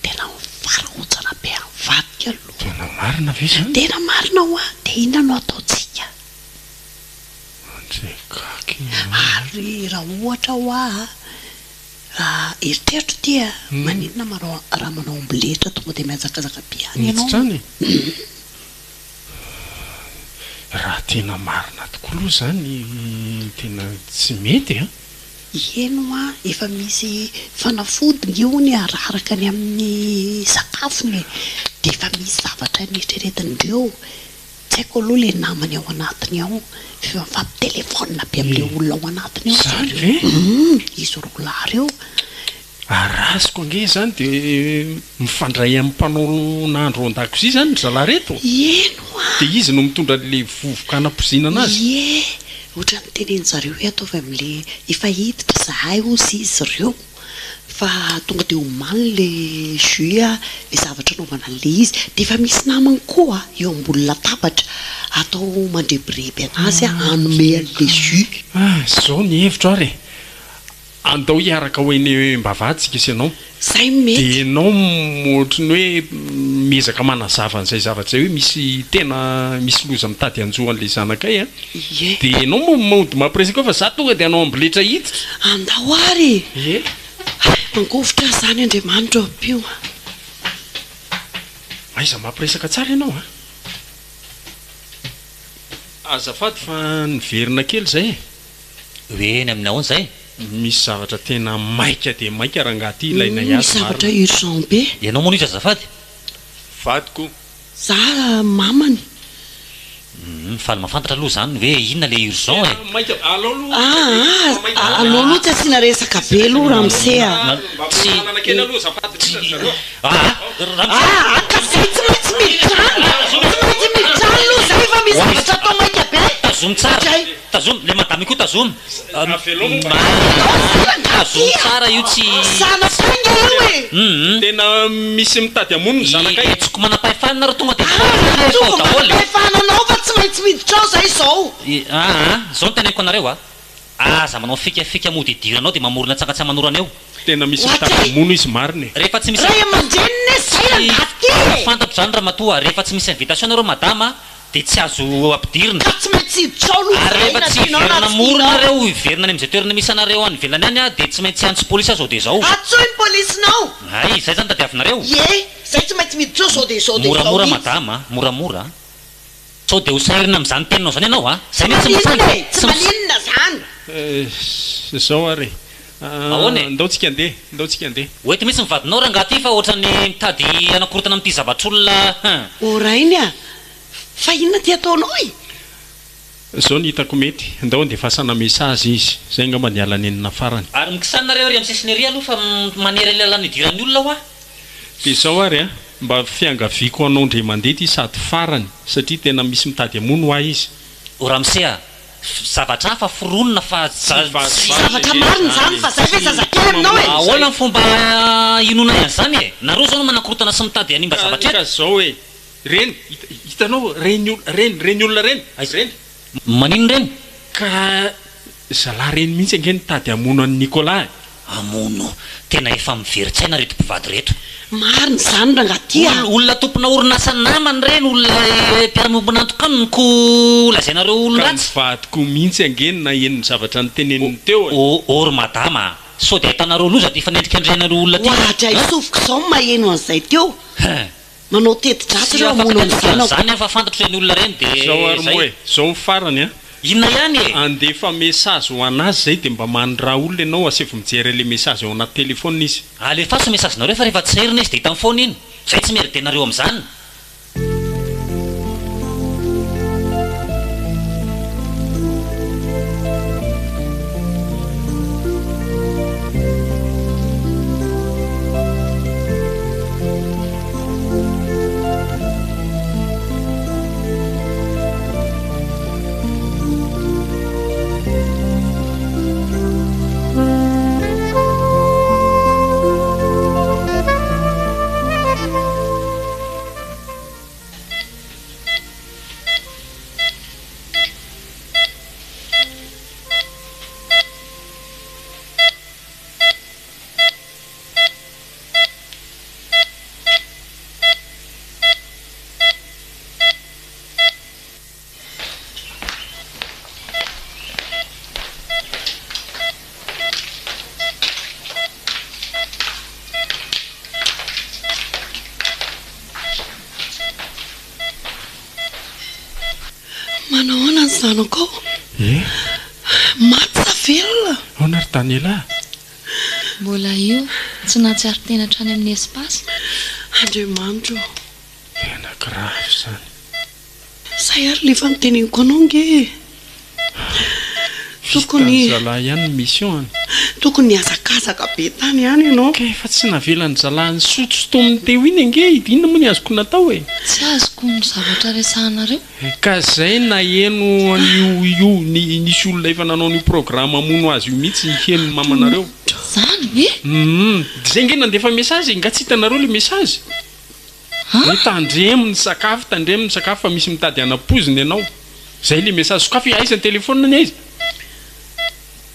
tena mivarahontsana be any vadiko aloha. Tena marina ve izany? Tena marina hoa, dia inona no ataontsika? Andre gaga e. Ary raha ohatra hoa raha eritreritro ity a, maninona manao raha manao amboletra tonga dia mihazakazaka be any ianao? Miditra any e? Raha tena marina tokoa aloha izany tena tsy mety a! Eny hoa, efa misy fanafody nge hono araraka any amin'ny sakafony e! Dia efa misy zavatra neritreretindreo, tsy haiko aloha ilay namany ao anatiny ao, fa efa mifampitelefaonina be amin'ilay olona ao anatiny ao Izany zareo. ve? Humm, izy roa lahy ireo. Arasiko ange izany dia mifandray amin'ny mpanao nahandro ao an-dakozia izany ry zalahy ireto? Eny hoa! Dia izy no mitondra an'ilay vovoka hanapoizinana azy? Ie! Ohatran'ny tenenin-jareo hoe ataovy amin'ilay efa hiditra izahay hozy izy ireo fa tonga dia omano ilay jus ilay zavatra anaovana an'ilay izy. Dia efa misy namany koa eo ambony latabatra atao mandrebireby an'azy hanome an'ilay jus. Ah, izao ny hevitro ary e! Andao hiaraka ho eny Ambavahady tsika sy ianao. Zay no mety. Dia ianao ohatry ny hoe miezaka manazava an'izay zavatra izay hoe misy tena misy loza mitady hanjo an'ilay zanakay an. Ie. Dia ianao moa mody mampiresaka eo fa za tonga dia hanao amboletra hiditra. Andao ary e! Ie. Hay, mangovitra aho izany Andriamanitra ô, ampio an. Aiza mampiresaka tsara ianao an. Azafady fa niverina kely izay e. Hoe eny amin'ny ahoana izay? Misy zavatra tena maika dia maika rangahy ty ilainay Misy azy zavatra marina. urgent be. Ianao moa no iza azafady? Vadiko. Za mamany. Humm faly mahafantatra aloha izany hoe inona le urgent e. Tena maika alao aloha Aa tena maika ah aleo aloha tsy asiana resaka be aloha ramose a. Mba manana kely aloha azafady indrindra ry zareo a. Aa ramose. Aa ka zay tsy maintsy miditra any, tsy maintsy miditra any aloha zay fa misy zavatra atao maika be. Tazomy tsara. Tazomy, le madame io koa tazomy. Avelao moa mba. Tazomy tsara io tsy. Zanakay nge io e! Hum. Tena misy mitady hamono ny zanakay. Hetsiko manam-pahefana nareo tonga dia mivoaka ao Aa daholo e. manam-pahefana anao fa tsy maintsy miditra ao zay zao. Aa zao no teneniko anareo a. Aza manao fikafika mody idiranao dia mamorona tsanga tsy aman'orana eo. Tena misy mitady hamono izy marina e. Rehefa tsy misy. Ray aman-dreniny e zay rangahy ty e! Fantatro zany ramatoa, rehefa tsy misy invitation nareo madama Dia tsy azo ampidirina. Ka tsy maintsy hiditra ao aloha Ary izahay rehefa na tsy tianao na hiverina tsy mora tianao. nareo, hiverina any amin'izay toerana misy anareo any ivelany any aho, dia tsy maintsy hiantso polisy aho izao dia izao. Antsoy ny polisinao. Hay, izay izany tadiavinareo? Ie, izay tsy maintsy miditra ao izao dia izao dia izao Moramora mihitsy. madama a, moramora a. Sao dia ho sahirana amin'izany teninao izany ianao a. Tsy Izay mihitsy maninona mitranga. e, tsy maninona izany. Izao ary e. Ahoana e? Ndao tsika andeha, ndao tsika andeha. Ho eto mihitsy ny vadinao rangahy ity fa ohatran'ny mitady hanakorontana amin'ity zavatr'olona hein. O rainy a! Fa inona ty ataonao e? Zao ny hitako mety, ndao andefasana message izy, zay angamba ny ala nenina farany. Ary mikisana nareo ery amin'ny sisiny ery aloha fa manery lalana idiran'ny olona hoa. Dia izao ary a, mba fiangaviako anao ndray mandeha ity sady farany satria tena misy mitady hamono hoa izy. O ramose a, zavatra hafa foronina fa Tsy vazivazy Zavatra ange marina izany izany e. fa zay ve Tsy zazakely aminao e? Ahoana ny fomba inoanay an'izany e? Nareo zao no manakorontana sy mitady hanimba Ka zavatra ka eto. zao e, Reny, hitanao reny olona reny, reny olona reny, reny. Maninona reny? Ka zalahy reny mihitsy ange nitady hamono an'i Nicolas e. Hamono? Tena efa miverin-tsaina reto mpivady reto. Marina izany rangahy ty a! Olona tompona orinasa namany ireny, olona mpiara-miombon'antoka aminy ko lazainareo Ka ny olon-dratsy. vadiko mihitsy ange no naheno ny zavatra noteneniny teo e. O ry madama a! Sao dia ahitanareo loza ty fanendrikendrehanareo olona ty? Oadray sofiko izao no maheno an'izay teo. Hein! Manao teti-dratsy Tsy ireo afaka hamono ny ny handinika zanako. an'izany aho fa fantatro ireny olona ireny dia Zao ary zay. moa e, zao ny farany a. Inona ihany e? Andefa message ho an'azy zay dia mba maniraha olona ianao asaivo mijery an'le message ao anaty telephone izy. Alefaso message-nareo fa rehefa tsy herina izy dia hitany foana iny. Zay tsy merde-nareo amin'izany. zanakao? Eh? Maty sa velona? Ahoana ry Daniela? Mbola io, tsy nahatsiaro tena hatrany amin'ny espace. Andriamanitra ô! Tena grave izany. Zay ary le efa noteneniko anao nge e! Tokony. Vitan'ny zalahy ihany ny mission an! Tokony nihazakazaka be tany ihany ianao. Ka efa tsy navelan'ny zalahy nisotsotominy teo iny ange e! Inona moa ny azoko natao e? Tsy azoko ny zavatra resahanareo. Ka zay naheno an'io io nisy olona efa nanao an'io programme hamono azy io mihitsy heno ny mamanareo. Zany ve? Humm. Zay nge nandefa message e! Nga tsy hitanareo le message? Hoe tandremo ny sakafo, tandremo ny sakafo fa misy mitady hanapoizina ianao. Zay le message. Sokafy aiza ny telephone ny aiza?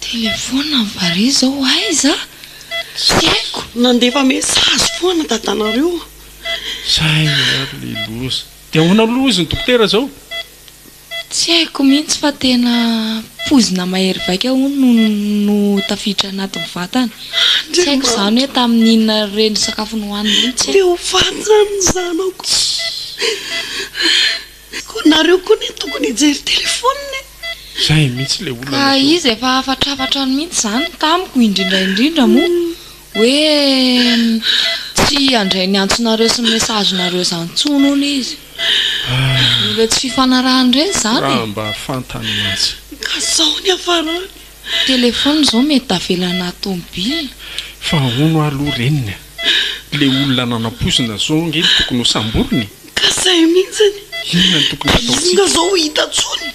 Telephone ny vary zao aiza? Tsy haiko. Nandefa message foana dadanareo. Zay ary le loza. De ahoana aloha ozy ny dokotera zao? Tsy haiko mihitsy fa tena poizina mahery vaika hono no no tafiditra anatin'ny vatany. Tsy haiko izany hoe tamin'ny inona ireny sakafo nohaniny ireny tsy Te haiko. ho faty zany ny zanako. Koa nareo koa anie tokony hijery telephone e. Zay mihitsy le olana Ka zao. izy efa hafatrafatra mihitsy izany tamiko indrindra indrindra moa hoe tsy handray ny antsonareo sy ny message-nareo izany intsony hono izy. Ireo tsy fifanarahana ireny izany e! Raha mba fantany mantsy. Ka zao ny hafarany. Téléphone izao mety tavela anaty tomobile. Fa hono aloha reniny a! Le olona nanampoizina zao ange no tokony ho samborina e! Ka zay mihitsiny. Inona no tokony Ka inona hataontsika? zao hita tsony?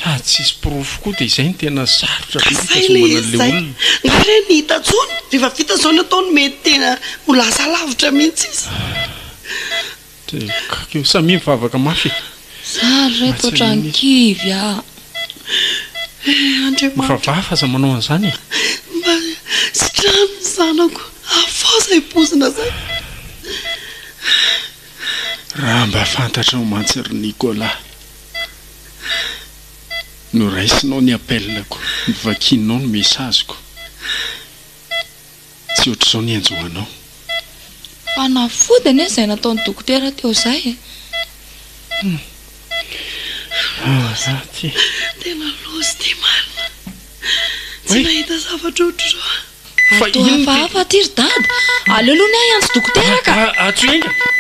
Sady tsisy porofo koa dia izay no tena sarotra be Ka zay le hitazomana izy an'ilay zay. olona. Nga re ny hita tsony? Rehefa vita zao ny ataony mety tena ho lasa lavitra mihitsy izy. Dia gaga eo. Samia mivavaka mafy e. Za ry Mba reto tsy ohatran'ny haninona izy. kivy ah. Eh Andriamanitra. Mivavaha fa aza manao an'izany e. Mba sitrano ny zanako. Afaho izay pozina zay. Raha mba fantatrao mantsy ry Nicolas. Noraisinao ny appel-ko, novakianao ny message-ko. Tsy ohatr'izao ny hanjo anao. Fanafody anie izay nataon'ny dokotera teo izay e. Hum. Ah, za ty. Tena loza ity marina. Tsy nahita zavatra ohatr'izao aho. Fa Ary toa inona ity? hafahafa ity ry dada. Aleo aloha ny ahy hiantso dokotera ka. Antsoy haingana.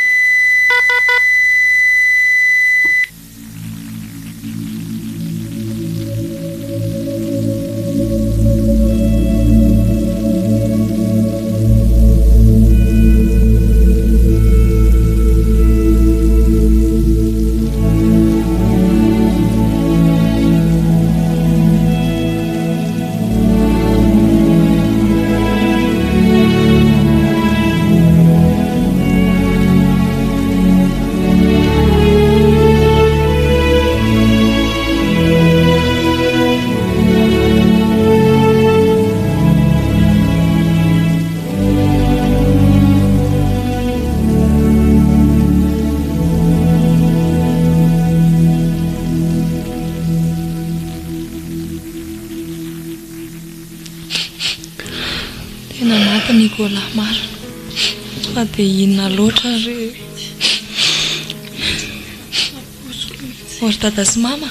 Tena maty Nicolas marina. Fa dia inona loatra re e. Ô ry dada sy mama,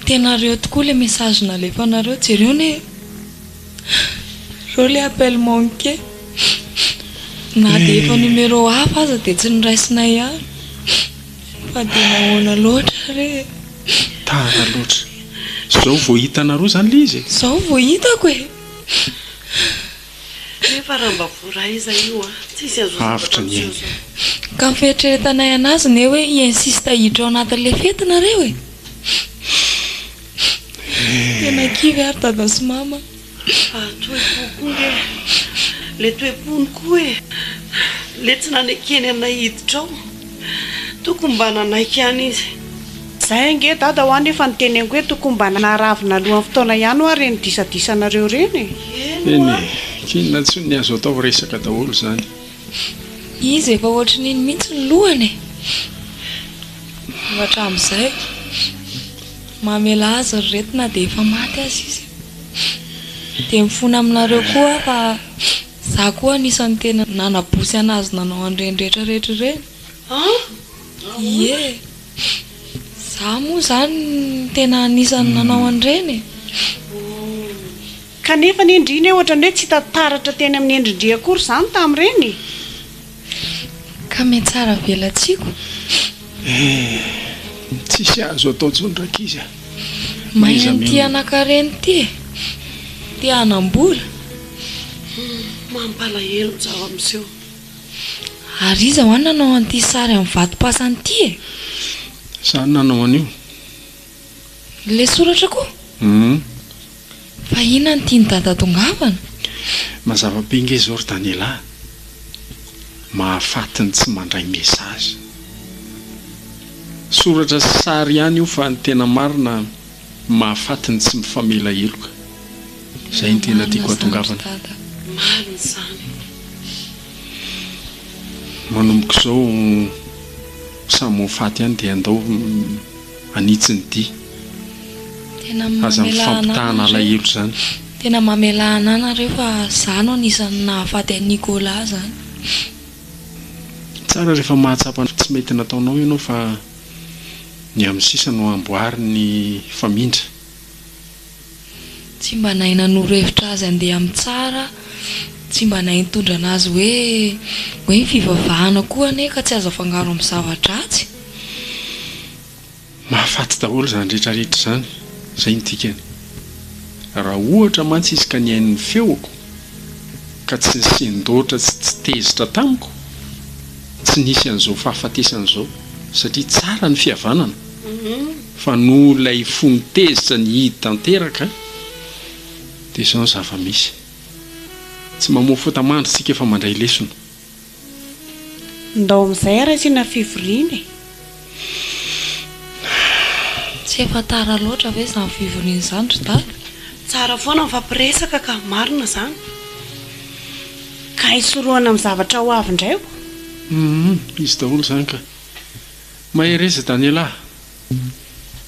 tena reo tokoa ilay message nalefanareo, jereo anie e. Reo ilay appel manqué. Na dia efa numéro hafa aza dia tsy noraisinay ihany. Fa dia nahoana loatra re e. Tara loatra. Zao vao hitanareo zany le izy e? Zao vao hitako e! Nefa raha mba voaray iza io an! Tsisy azo Avotra zavatra ny miseho ainy. zao. Ka ny fieritreretanay anazy ne hoe hi-insiste hiditra ao anatin'ilay fety nareo e! Tena kivy ary dada sy mama. Fa toe-po koa nge le toe-pony koa e! Le tsy nanekeny anay hiditra ao. Tokony mba nanaiky ihany izy. Zay ange dada hoa nefa niteneniko hoe tokony mba naravina alohan'ny fotoana ihany hoa reny disadisanareo reny e! Eny e! K'inona intsony ny azo atao resaka daholo izany. Izy efa ohatrin'iny mihitsy ny lohany e! Efa hatramin'izay. Mamela azy ry reto na dia efa maty aza izy. Dia mifona aminareo koa aho fa za koa anisan'ny tena nanabosy anazy nanao an'ireny rehetra rehetra ireny. An! Ie! Za moa zany tena anisan'ny nanao an'ireny e! Kanefa anie ndry anie ohatran'ny hoe tsy hita taratra teny amin'ny endri-ndry akory izany tamin'ireny e! Ka mihatsara velatsiako. Eh! Tsisy azo atao intsony rankizy a! Mahay Mahaiza an'ity mionona. anankarena ity e! Te hanam-bola. Mampalahelo ny zava-miseho. Ary iza hoa no nanao an'ity sary amin'ny vatom-pasana ity e? Za no nanao an'io. Ilay soratra koa? Hum. Fa inona no tian'i Dada tongavana? Mazava be nge zao ry Daniela a! Mahafaty ny tsy mandray message. Soratra sy sary ihany io fa ny tena marina mahafaty ny tsy mifamela heloka. Zay no tena tiako hatongavana. Marina izany. Manomboka izao samy ho faty ihany dia andao hanitsy ny dia. Tena Aza mamelà anà mifampitahana nareo. alahelo izany. Tena mamelà anà nareo fa za no anisan'ny nahafaty an'i Nicolas zany. Tsara rehefa mahatsapa ny tsy mety nataonao ianao fa ny amin'ny sisa no amboary ny famindra. Tsy mba nahay nanoro hevitra azy handeha amin'ny tsara, tsy mba nahay nitondra anazy hoe hoe ny fivavahana koa anie ka tsy azo afangaro amin'ny zava-dratsy. Mahafaty daholo izany rehetra rehetra izany, izay no dikany. Raha ohatra mantsy izy ka nihaino ny feoko, ka tsy nisendoatra sy tsy tezitra tamiko, tsy nisy an'izao fahafatesana izao, satria tsara ny fihavanana, fa noho ilay fony tezitra nihidy tanteraka, dia izao ny zava-misy. Tsy mamoa fota-mandry isika fa mandray lesona. Ndao amin'izay ary asiana fivoriana e! Tsy efa tara loatra ve izany fivoriana izany ry dada? Tsara foana mifampiresaka ka, marina izany. Ka hisorohana amin'ny zavatra ho avy indray o! Humm, izy daholo izany ka. Mahereza Daniela a!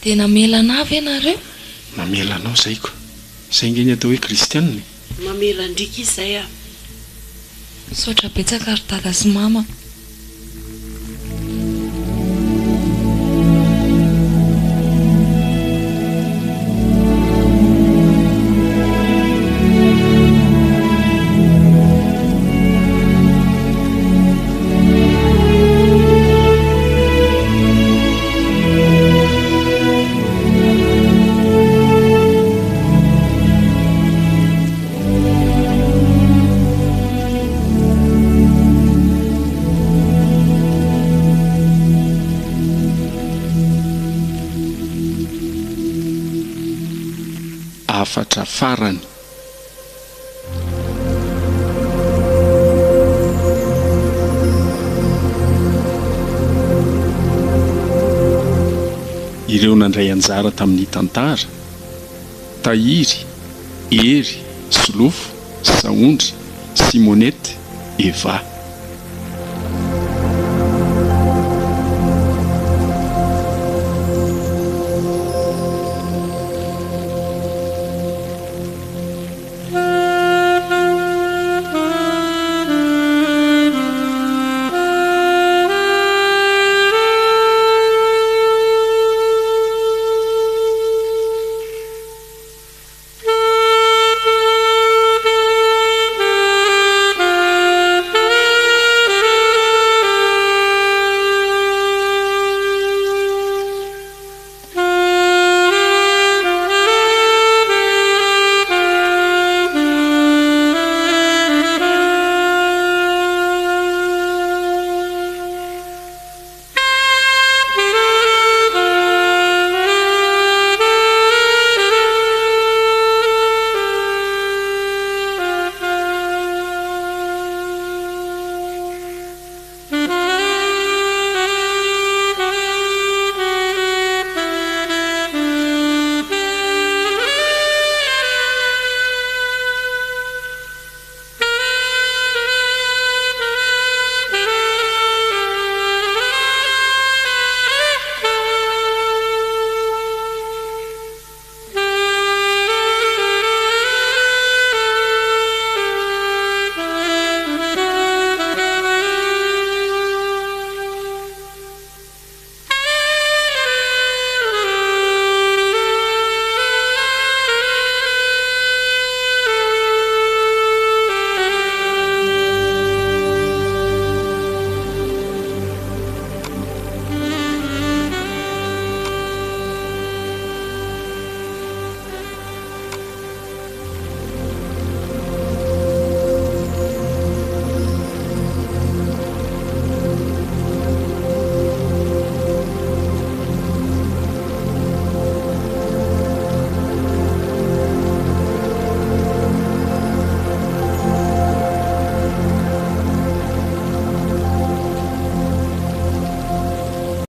Dia namela anah ve nareo? Mamela anao izay ko. Izay ange ny atao hoe kristianina e! Mamela an-driaka izy izay a! Misaotra betsaka ry dada sy mama. Hafatra farany. Ireo nandray anjara tamin'ny tantara, Tahiry, Hery, Solofo, Sahondra, Simonette, Eva.